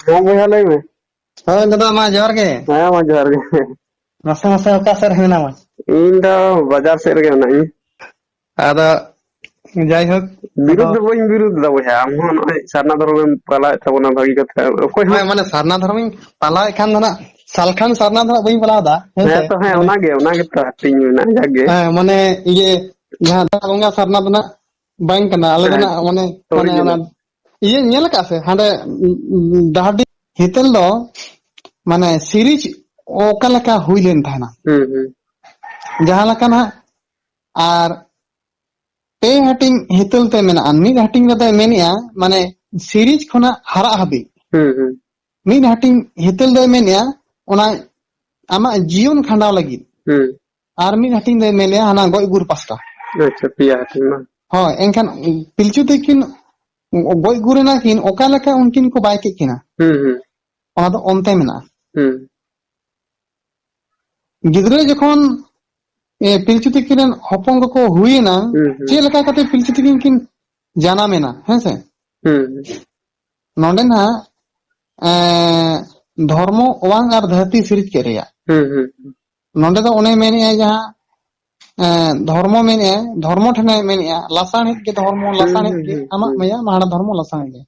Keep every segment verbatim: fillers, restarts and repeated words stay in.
ᱦᱮᱸ ᱵᱚᱭᱦᱟ, ᱞᱟᱹᱭ ᱢᱮ᱾ ᱦᱳᱭ ᱫᱟᱫᱟ, ᱢᱟ ᱡᱚᱦᱟᱨ ᱜᱮ᱾ ᱦᱮᱸ, ᱢᱟ ᱡᱚᱦᱟᱨ ᱜᱮ᱾ ᱢᱟᱥᱮ ᱢᱟᱥᱮ ᱚᱠᱟ ᱥᱮᱫ ᱨᱮ ᱢᱮᱱᱟᱢᱟ? ᱤᱧ ᱫᱚ ᱵᱟᱡᱟᱨ ᱥᱮᱫ ᱨᱮᱜᱮ ᱢᱮᱱᱟᱜ ᱤᱧ᱾ ᱟᱫᱚ ᱡᱟᱭᱦᱳᱠ, ᱵᱤᱨᱩᱫ ᱟᱫᱚ ᱫᱚ ᱵᱟᱹᱧ ᱵᱤᱨᱩᱫ ᱫᱟ ᱵᱚᱭᱦᱟ, ᱟᱢ ᱦᱚᱸ ᱱᱚᱜᱼᱚᱭ ᱥᱟᱨᱱᱟ ᱫᱷᱚᱨᱚᱢᱮᱢ ᱯᱟᱞᱟᱣᱮᱫ ᱛᱟᱵᱚᱱᱟ, ᱵᱷᱟᱹᱜᱤ ᱠᱟᱛᱷᱟ᱾ ᱚᱠᱚᱭ ᱦᱚᱸ ᱦᱮᱸ, ᱢᱟᱱᱮ ᱥᱟᱨᱱᱟ ᱫᱷᱚᱨᱚᱢᱤᱧ ᱯᱟᱞᱟᱣᱮᱫ ᱠᱷᱟᱱ ᱫᱚ ᱱᱟᱜ ᱥᱟᱞᱠᱷᱟᱱ ᱥᱟᱨᱱᱟ ᱫᱚ ᱱᱟᱜ ᱵᱟᱹᱧ ᱯᱟᱞᱟᱣ ᱮᱫᱟ, ᱦᱮᱸ ᱥᱮ? ᱛᱚ, ᱦᱮᱸ, ᱢᱟᱱᱮ ᱚᱱᱟ ᱜᱮ, ᱚᱱᱟ ᱜᱮᱛᱚ ᱦᱟᱹᱴᱤᱧ ᱢᱮᱱᱟᱜᱼᱟ, ᱡᱟᱠ ᱜᱮ᱾ ᱦᱮᱸ, ᱢᱟᱱᱮ ᱤᱭᱟᱹ, ᱡᱟᱦᱟᱸ ᱫᱟᱜ ᱵᱚᱸᱜᱟ ᱥᱟᱨᱱᱟ ᱫᱚ ᱱᱟᱜ ᱵᱟᱝ ᱠᱟᱱᱟ, ᱟᱞᱮ ᱫᱚ ᱦᱮᱸ, ᱱᱟᱜ ᱢᱟᱱᱮ, ᱢᱟᱱᱮ original᱾ ᱚᱱᱟ ᱤᱭᱟᱹ ᱧᱮᱞ ᱟᱠᱟᱫ ᱥᱮ ᱦᱟᱸᱰᱮ, ᱩᱸ, ᱩᱸ, ᱰᱟᱦᱟᱨᱰᱤ ᱦᱤᱛᱟᱹᱞ ᱫᱚ ᱢᱟᱱᱮ series ᱚᱠᱟ ᱞᱮᱠᱟ ᱦᱩᱭ ᱞᱮᱱ ᱛᱟᱦᱮᱱᱟ? ᱦᱩᱸ, ᱦᱩᱸ᱾ ᱡᱟᱦᱟᱸ ᱞᱮᱠᱟ ᱱᱟᱜ ᱟᱨ ᱯᱮ ᱦᱟᱹᱴᱤᱧ ᱦᱤᱛᱟᱹᱞ ᱛᱮ ᱢᱮᱱᱟᱜᱼᱟ᱾ ᱢᱤᱫ ᱦᱟᱹᱴᱤᱧ ᱨᱮᱫᱚᱭ ᱢᱮᱱᱮᱜᱼᱟ, ᱢᱟᱱᱮ series ᱠᱷᱚᱱᱟᱜ ᱦᱟᱨᱟᱜ ᱦᱟᱹᱵᱤᱡ᱾ ᱦᱩᱸ, ᱦᱩᱸ᱾ ᱢᱤᱫ ᱦᱟᱹᱴᱤᱧ ᱦᱤᱛᱟᱹᱞ ᱫᱚᱭ ᱢᱮᱱᱮᱜᱼᱟ, ᱚᱱᱟ ᱟᱢᱟᱜ ᱡᱤᱭᱚᱱ ᱠᱷᱟᱸᱰᱟᱣ ᱞᱟᱹᱜᱤᱫ᱾ ᱦᱩᱸ᱾ ᱟᱨ ᱢᱤᱫ ᱦᱟᱹᱴᱤᱧ ᱫᱚᱭ ᱢᱮᱱᱮᱜᱼᱟ, ᱦᱟᱱᱟ ᱜᱚᱡ ᱜᱩᱨ ᱯᱟᱥᱴᱟ᱾ ᱟᱪᱪᱷᱟ, ᱯᱮᱭᱟ ᱦᱟᱹᱴᱤᱧ ᱢᱟ᱾ ᱦᱳᱭ, ᱮᱱᱠᱷᱟᱱ ᱯᱤᱞᱪᱩ ᱛᱟᱹᱠᱤᱱ ᱜᱚᱡ ᱜᱩᱨ ᱮᱱᱟ ᱠᱤᱱ, ᱚᱠᱟ ᱞᱮᱠᱟ ᱩᱱᱠᱤᱱ ᱠᱚ ᱵᱟᱭ ᱠᱮᱫ ᱠᱤᱱᱟ? ᱦᱩᱸ, ᱦᱩᱸ᱾ ᱚᱱᱟ ᱫᱚ ᱚᱱᱛᱮ ᱢᱮᱱᱟᱜᱼᱟ᱾ ᱦᱩᱸ᱾ ᱜᱤᱫᱽᱨᱟᱹ ᱡᱚᱠᱷᱚᱱ, ᱮ, ᱯᱤᱞᱪᱩ ᱛᱟᱹᱠᱤᱱ ᱨᱮᱱ ᱦᱚᱯᱚᱱ ᱠᱚᱠᱚ ᱦᱩᱭᱮᱱᱟ, ᱦᱩᱸ, ᱦᱩᱸ᱾ ᱪᱮᱫ ᱞᱮᱠᱟ ᱠᱟᱛᱮ ᱯᱤᱞᱪᱩ ᱛᱟᱹᱠᱤᱱ ᱠᱤᱱ ᱡᱟᱱᱟᱢᱮᱱᱟ, ᱦᱮᱸ ᱥᱮ? ᱦᱩᱸ, ᱦᱩᱸ᱾ ᱱᱚᱰᱮ ᱱᱟᱦᱟᱜ, ᱮ, ᱫᱷᱚᱨᱢᱚ ᱚᱣᱟᱝ ᱟᱨ ᱫᱷᱟᱹᱨᱛᱤ series ᱪᱮᱫ ᱨᱮᱭᱟᱜ? ᱦᱩᱸ, ᱦᱩᱸ, ᱦᱩᱸ᱾ ᱱᱚᱰᱮ ᱫᱚ ᱚᱱᱮ ᱢᱮᱱᱮᱜᱼᱟᱭ ᱡᱟᱦᱟᱸ, ᱮ, ᱫᱷᱚᱨᱢᱚ ᱢᱮᱱᱮᱜᱼᱟᱭ, ᱫᱷᱚᱨᱢᱚ ᱴᱷᱮᱱᱮ ᱢᱮᱱᱮᱜᱼᱟ, ᱞᱟᱥᱟᱬᱦᱮᱫ ᱜᱮ ᱫᱷᱚᱨᱢᱚ, ᱦᱩᱸ, ᱞᱟᱥᱟᱬᱦᱮᱫ ᱦᱩᱸ, ᱜᱮ ᱦᱩᱸ, ᱟᱢᱟᱜ ᱦᱩᱸ᱾ ᱢᱟᱭᱟ ᱢᱟᱦᱟᱲᱟ ᱫᱷᱚᱨᱢᱚ ᱞᱟᱥᱟᱬᱦᱮᱫ ᱜᱮ᱾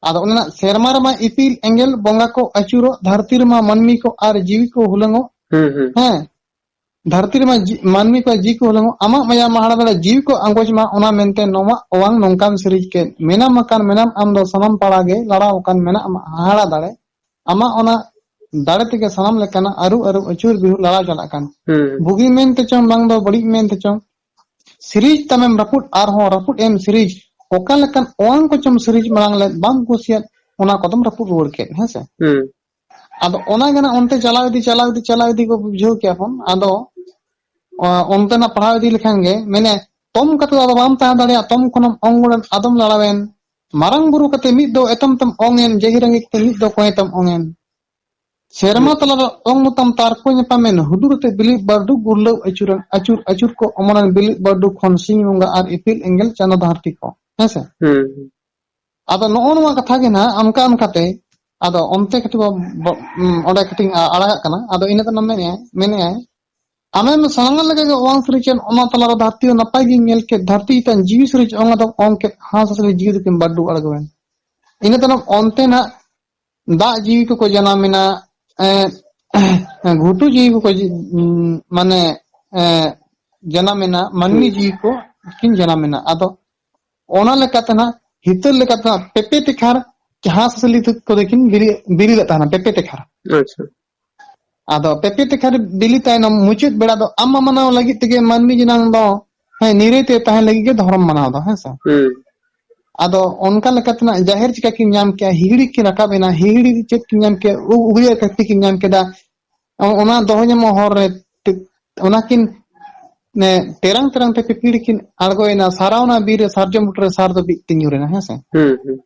ᱟᱫᱚ ᱚᱱᱟ ᱥᱮᱨᱢᱟ ᱨᱮᱢᱟ ᱤᱯᱤᱞ ᱮᱸᱜᱮᱞ ᱵᱚᱸᱜᱟ ᱠᱚ ᱟᱹᱪᱩᱨᱚᱜ, ᱫᱷᱟᱹᱨᱛᱤ ᱨᱮᱢᱟ ᱢᱟᱹᱱᱢᱤ ᱠᱚ ᱟᱨ ᱡᱤᱣᱤ ᱠᱚ ᱦᱩᱞᱟᱹᱝᱚᱜ᱾ ᱦᱩᱸ, ᱦᱩᱸ᱾ ᱦᱮᱸ, ᱫᱷᱟᱹᱨᱛᱤ ᱨᱮᱢᱟ ᱡᱤ-, ᱢᱟᱹᱱᱢᱤ ᱠᱚ ᱡᱤᱣᱤ ᱠᱚ ᱦᱩᱞᱟᱹᱝᱚᱜ, ᱟᱢᱟᱜ ᱢᱟᱭᱟ ᱢᱟᱦᱟᱲᱟ ᱫᱟᱲᱮ ᱡᱤᱣᱤ ᱠᱚ ᱟᱸᱜᱚᱪ ᱢᱟ, ᱚᱱᱟ ᱢᱮᱱᱛᱮ ᱱᱚᱣᱟ ᱚᱣᱟᱝ ᱱᱚᱝᱠᱟᱢ series ᱠᱮᱫ᱾ ᱢᱮᱱᱟᱢ ᱟᱠᱟᱱ ᱢᱮᱱᱟᱢ ᱟᱢ ᱫᱚ ᱥᱟᱱᱟᱢ ᱯᱟᱲᱟ ᱜᱮ, ᱞᱟᱲᱟᱣ ᱟᱠᱟᱱ ᱢᱮᱱᱟᱜ ᱢᱟ ᱦᱟᱦᱟᱲᱟ ᱫᱟᱲᱮ᱾ ᱟᱢᱟᱜ ᱚᱱᱟ ᱫᱟᱲᱮ ᱛᱮᱜᱮ ᱥᱟᱱᱟᱢ ᱞᱮᱠᱟᱱᱟᱜ ᱟᱹᱨᱩ ᱟᱹᱨᱩ ᱟᱹᱪᱩᱨ ᱵᱤᱦᱩᱨ ᱞᱟᱲᱟᱣ ᱪᱟᱞᱟᱜ ᱠᱟᱱ᱾ ᱦᱩᱸ᱾ ᱵᱩᱜᱤ ᱢᱮᱱ ᱛᱮᱪᱚᱝ ᱵᱟᱝ ᱫᱚ ᱵᱟᱹᱲᱤᱡ ᱢᱮᱱ ᱛᱮᱪᱚᱝ, series ᱛᱟᱢᱮᱢ ᱨᱟᱹᱯᱩᱫ, ᱟᱨᱦᱚᱸ ᱨᱟᱹᱯᱩᱫ ᱮᱢ series᱾ ᱚᱠᱟ ᱞᱮᱠᱟᱱ ᱚᱣᱟᱝ ᱠᱚᱪᱚᱢ series ᱢᱟᱲᱟᱝ ᱞᱮᱫ, ᱵᱟᱢ ᱠᱩᱥᱤᱭᱟᱫ, ᱚᱱᱟ ᱠᱚᱫᱚᱢ ᱨᱟᱹᱯᱩᱫ ᱨᱩᱣᱟᱹᱲ ᱠᱮᱫ, ᱦᱮᱸ ᱥᱮ? ᱦᱩᱸ᱾ ᱟᱫᱚ ᱚᱱᱟ ᱜᱮ ᱱᱟᱜ ᱚᱱᱛᱮ ᱪᱟᱞᱟᱣ ᱤᱫᱤ, ᱪᱟᱞᱟᱣ ᱤᱫᱤ, ᱪᱟᱞᱟᱣ ᱤᱫᱤ ᱠᱚ ᱵᱩᱡᱷᱟᱹᱣ ᱠᱮᱜᱼᱟ ᱵᱚᱱ᱾ ᱟᱫᱚ, ᱚ, ᱚᱱᱛᱮᱱᱟᱜ ᱯᱟᱲᱦᱟᱣ ᱤᱫᱤ ᱞᱮᱠᱷᱟᱱ ᱜᱮ ᱢᱮᱱᱮ, ᱛᱚᱢ ᱠᱟᱛᱮ ᱫᱚ ᱟᱫᱚ ᱵᱟᱢ ᱛᱟᱦᱮᱸ ᱫᱟᱲᱮᱭᱟᱜᱼᱟ, ᱛᱚᱢ ᱠᱷᱚᱱᱮᱢ ᱚᱝ ᱜᱚᱲᱮᱱ ᱟᱫᱚᱢ ᱞᱟᱲᱟᱣᱮᱱ᱾ ᱢᱟᱨᱟᱝ ᱵᱩᱨᱩ ᱠᱟᱛᱮ ᱢᱤᱫ ᱫᱚ ᱮᱛᱚᱢ ᱛᱮᱢ ᱚᱝ ᱮᱱ, ᱡᱟᱹᱦᱤ ᱨᱟᱸᱜᱤ ᱠᱟᱛᱮ ᱢᱤᱫ ᱫᱚ ᱠᱚᱸᱭᱮ ᱛᱮᱢ ᱚᱝ ᱮᱱ᱾ ᱥᱮᱨᱢᱟ ᱦᱩᱸ᱾ ᱛᱟᱞᱟ ᱨᱮ ᱚᱝ ᱢᱚᱛᱟᱢ ᱛᱟᱨᱠᱚ ᱧᱟᱯᱟᱢᱮᱱ, ᱦᱩᱰᱩᱨ ᱟᱛᱮ ᱵᱤᱞᱤ ᱵᱟᱹᱨᱰᱩ ᱜᱩᱨᱞᱟᱹᱣ ᱟᱹᱪᱩᱨᱮᱱ, ᱟᱹᱪᱩᱨ ᱟᱹᱪᱩᱨ ᱠᱚ ᱚᱢᱚᱱᱮᱱ ᱵᱤᱞᱤ ᱵᱟᱹᱨᱰᱩ ᱠᱷᱚᱱ ᱥᱤᱧ ᱵᱚᱸᱜᱟ ᱟᱨ ᱤᱯᱤᱞ ᱮᱸᱜᱮᱞ ᱪᱟᱸᱫᱚ ᱫᱷᱟᱹᱨᱛᱤ ᱠᱚ, ᱦᱮᱸ ᱥᱮ? ᱦᱩᱸ᱾ ᱟᱫᱚ ᱱᱚᱜᱼᱚ ᱱᱚᱣᱟ ᱠᱟᱛᱷᱟ ᱜᱮ ᱱᱟᱦᱟᱜ ᱚᱱᱠᱟ ᱚᱱᱠᱟᱛᱮ ᱟᱫᱚ ᱚᱱᱛᱮ ᱠᱟᱹᱴᱤᱡ ᱵᱚ-, ᱵᱚ-, ᱩᱸ, ᱚᱸᱰᱮ ᱠᱟᱹᱴᱤᱡ ᱤᱧ ᱟ-, ᱟᱲᱟᱜᱟᱜ ᱠᱟᱱᱟ᱾ ᱟᱫᱚ ᱤᱱᱟᱹ ᱛᱟᱭᱱᱚᱢ ᱢᱮᱱᱮᱫᱼᱟᱭ, ᱢᱮᱱᱮᱫᱼᱟᱭ, "ᱟᱢᱮᱢ ᱥᱟᱱᱟᱢ ᱞᱮᱠᱟᱜᱮ ᱚᱣᱟᱝ ᱥᱤᱨᱡᱚᱱ, ᱚᱱᱟ ᱛᱟᱞᱟᱨᱮ ᱫᱷᱟᱹᱨᱛᱤ ᱦᱚᱸ ᱱᱟᱯᱟᱭ ᱜᱤᱧ ᱧᱮᱞ ᱠᱮᱫ, ᱫᱷᱟᱹᱨᱛᱤ ᱪᱮᱛᱟᱱ ᱡᱤᱣᱤ ᱥᱤᱨᱡᱚᱱ, ᱚᱱᱟ ᱫᱚ ᱚᱝ ᱠᱮᱫ, ᱦᱟᱸᱥ ᱦᱟᱸᱥᱞᱤ ᱡᱤᱣᱤ ᱫᱚᱠᱤᱱ ᱵᱟᱹᱰᱩ ᱟᱬᱜᱚᱭᱮᱱ᱾" ᱤᱱᱟᱹ ᱛᱟᱭᱱᱚᱢ ᱚᱱᱛᱮ ᱱᱟᱜ ᱫᱟᱜ ᱡᱤᱣᱤ ᱠᱚᱠᱚ ᱡᱟᱱᱟᱢ ᱮᱱᱟ, ᱮᱸ, ᱜᱷᱩᱴᱩ ᱡᱤᱣᱤ ᱠᱚᱠᱚ ᱡᱤ-, ᱩᱸ, ᱢᱟᱱᱮ, ᱮᱸ, ᱡᱟᱱᱟᱢ ᱮᱱᱟ, ᱢᱟᱹᱱᱢᱤ ᱦᱩᱸ᱾ ᱡᱤᱣᱤ ᱠᱚ ᱠᱤᱱ ᱡᱟᱱᱟᱢ ᱮᱱᱟ᱾ ᱟᱫᱚ ᱚᱱᱟ ᱞᱮᱠᱟᱛᱮ ᱱᱟᱜ ᱦᱤᱛᱟᱹᱞ ᱞᱮᱠᱟᱛᱮ ᱱᱟᱜ ᱯᱮᱯᱮ ᱛᱮᱠᱷᱟᱨ ᱦᱟᱸᱥ ᱦᱟᱸᱥᱞᱤ ᱠᱚᱫᱚ ᱠᱤᱱ ᱵᱤᱞᱤ-, ᱵᱤᱞᱤ ᱞᱮᱫ ᱛᱟᱦᱮᱱᱟ, ᱯᱮᱯᱮ ᱛᱮᱠᱷᱟᱨ᱾ ᱟᱪᱪᱷᱟ᱾ ᱟᱫᱚ ᱯᱮᱯᱮ ᱛᱮᱠᱷᱟᱨ ᱵᱤᱞᱤ ᱛᱟᱭᱱᱚᱢ ᱢᱩᱪᱟᱹᱫ ᱵᱮᱲᱟ ᱫᱚ ᱟᱢ ᱢᱟᱱᱟᱣ ᱞᱟᱹᱜᱤᱫ ᱛᱮᱜᱮ ᱢᱟᱹᱱᱢᱤ ᱡᱟᱱᱟᱢ ᱫᱚ, ᱦᱮᱸ, ᱱᱤᱨᱟᱹᱭ ᱛᱮ ᱛᱟᱦᱮᱱ ᱞᱟᱹᱜᱤᱫ ᱜᱮ ᱫᱷᱚᱨᱚᱢ ᱢᱟᱱᱟᱣ ᱫᱚ, ᱦᱮᱸ ᱥᱮ? ᱦᱩᱸ᱾ ᱟᱫᱚ ᱚᱱᱠᱟ ᱞᱮᱠᱟᱛᱮ ᱱᱟᱜ ᱡᱟᱦᱮᱨ ᱪᱤᱠᱟ ᱠᱤᱱ ᱧᱟᱢ ᱠᱮᱜᱼᱟ, ᱦᱤᱦᱤᱲᱤ ᱠᱤᱱ ᱨᱟᱠᱟᱵ ᱮᱱᱟ, ᱦᱤᱦᱤᱲᱤ ᱪᱮᱫ ᱠᱤᱱ ᱧᱟᱢ ᱠᱮᱜᱼᱟ, ᱩ-, ᱩᱜᱽᱞᱤ ᱟᱨ ᱠᱟᱹᱯᱤ ᱠᱤᱱ ᱧᱟᱢ ᱠᱮᱫᱟ᱾ ᱚ-, ᱚᱱᱟ ᱫᱚᱦᱚ ᱧᱟᱢᱚᱜ ᱦᱚᱨ ᱨᱮ ᱛᱮ-, ᱚᱱᱟ ᱠᱤᱱ, ᱱᱮ, ᱛᱮᱨᱟᱝ ᱛᱮᱨᱟᱝ ᱛᱮ ᱯᱤᱯᱤᱲᱤ ᱠᱤᱱ ᱟᱬᱜᱚᱭᱮᱱᱟ, ᱥᱟᱨᱟᱣᱱᱟ ᱵᱤᱨ ᱨᱮ ᱥᱟᱨᱡᱚᱢ ᱵᱩᱴᱟᱹ ᱨᱮ ᱥᱟᱨ ᱫᱚ ᱵᱤᱫ ᱛᱮ ᱧᱩᱨ ᱮᱱᱟ, ᱦᱮᱸ ᱥᱮ? ᱦᱩᱸ, ᱦᱩᱸ᱾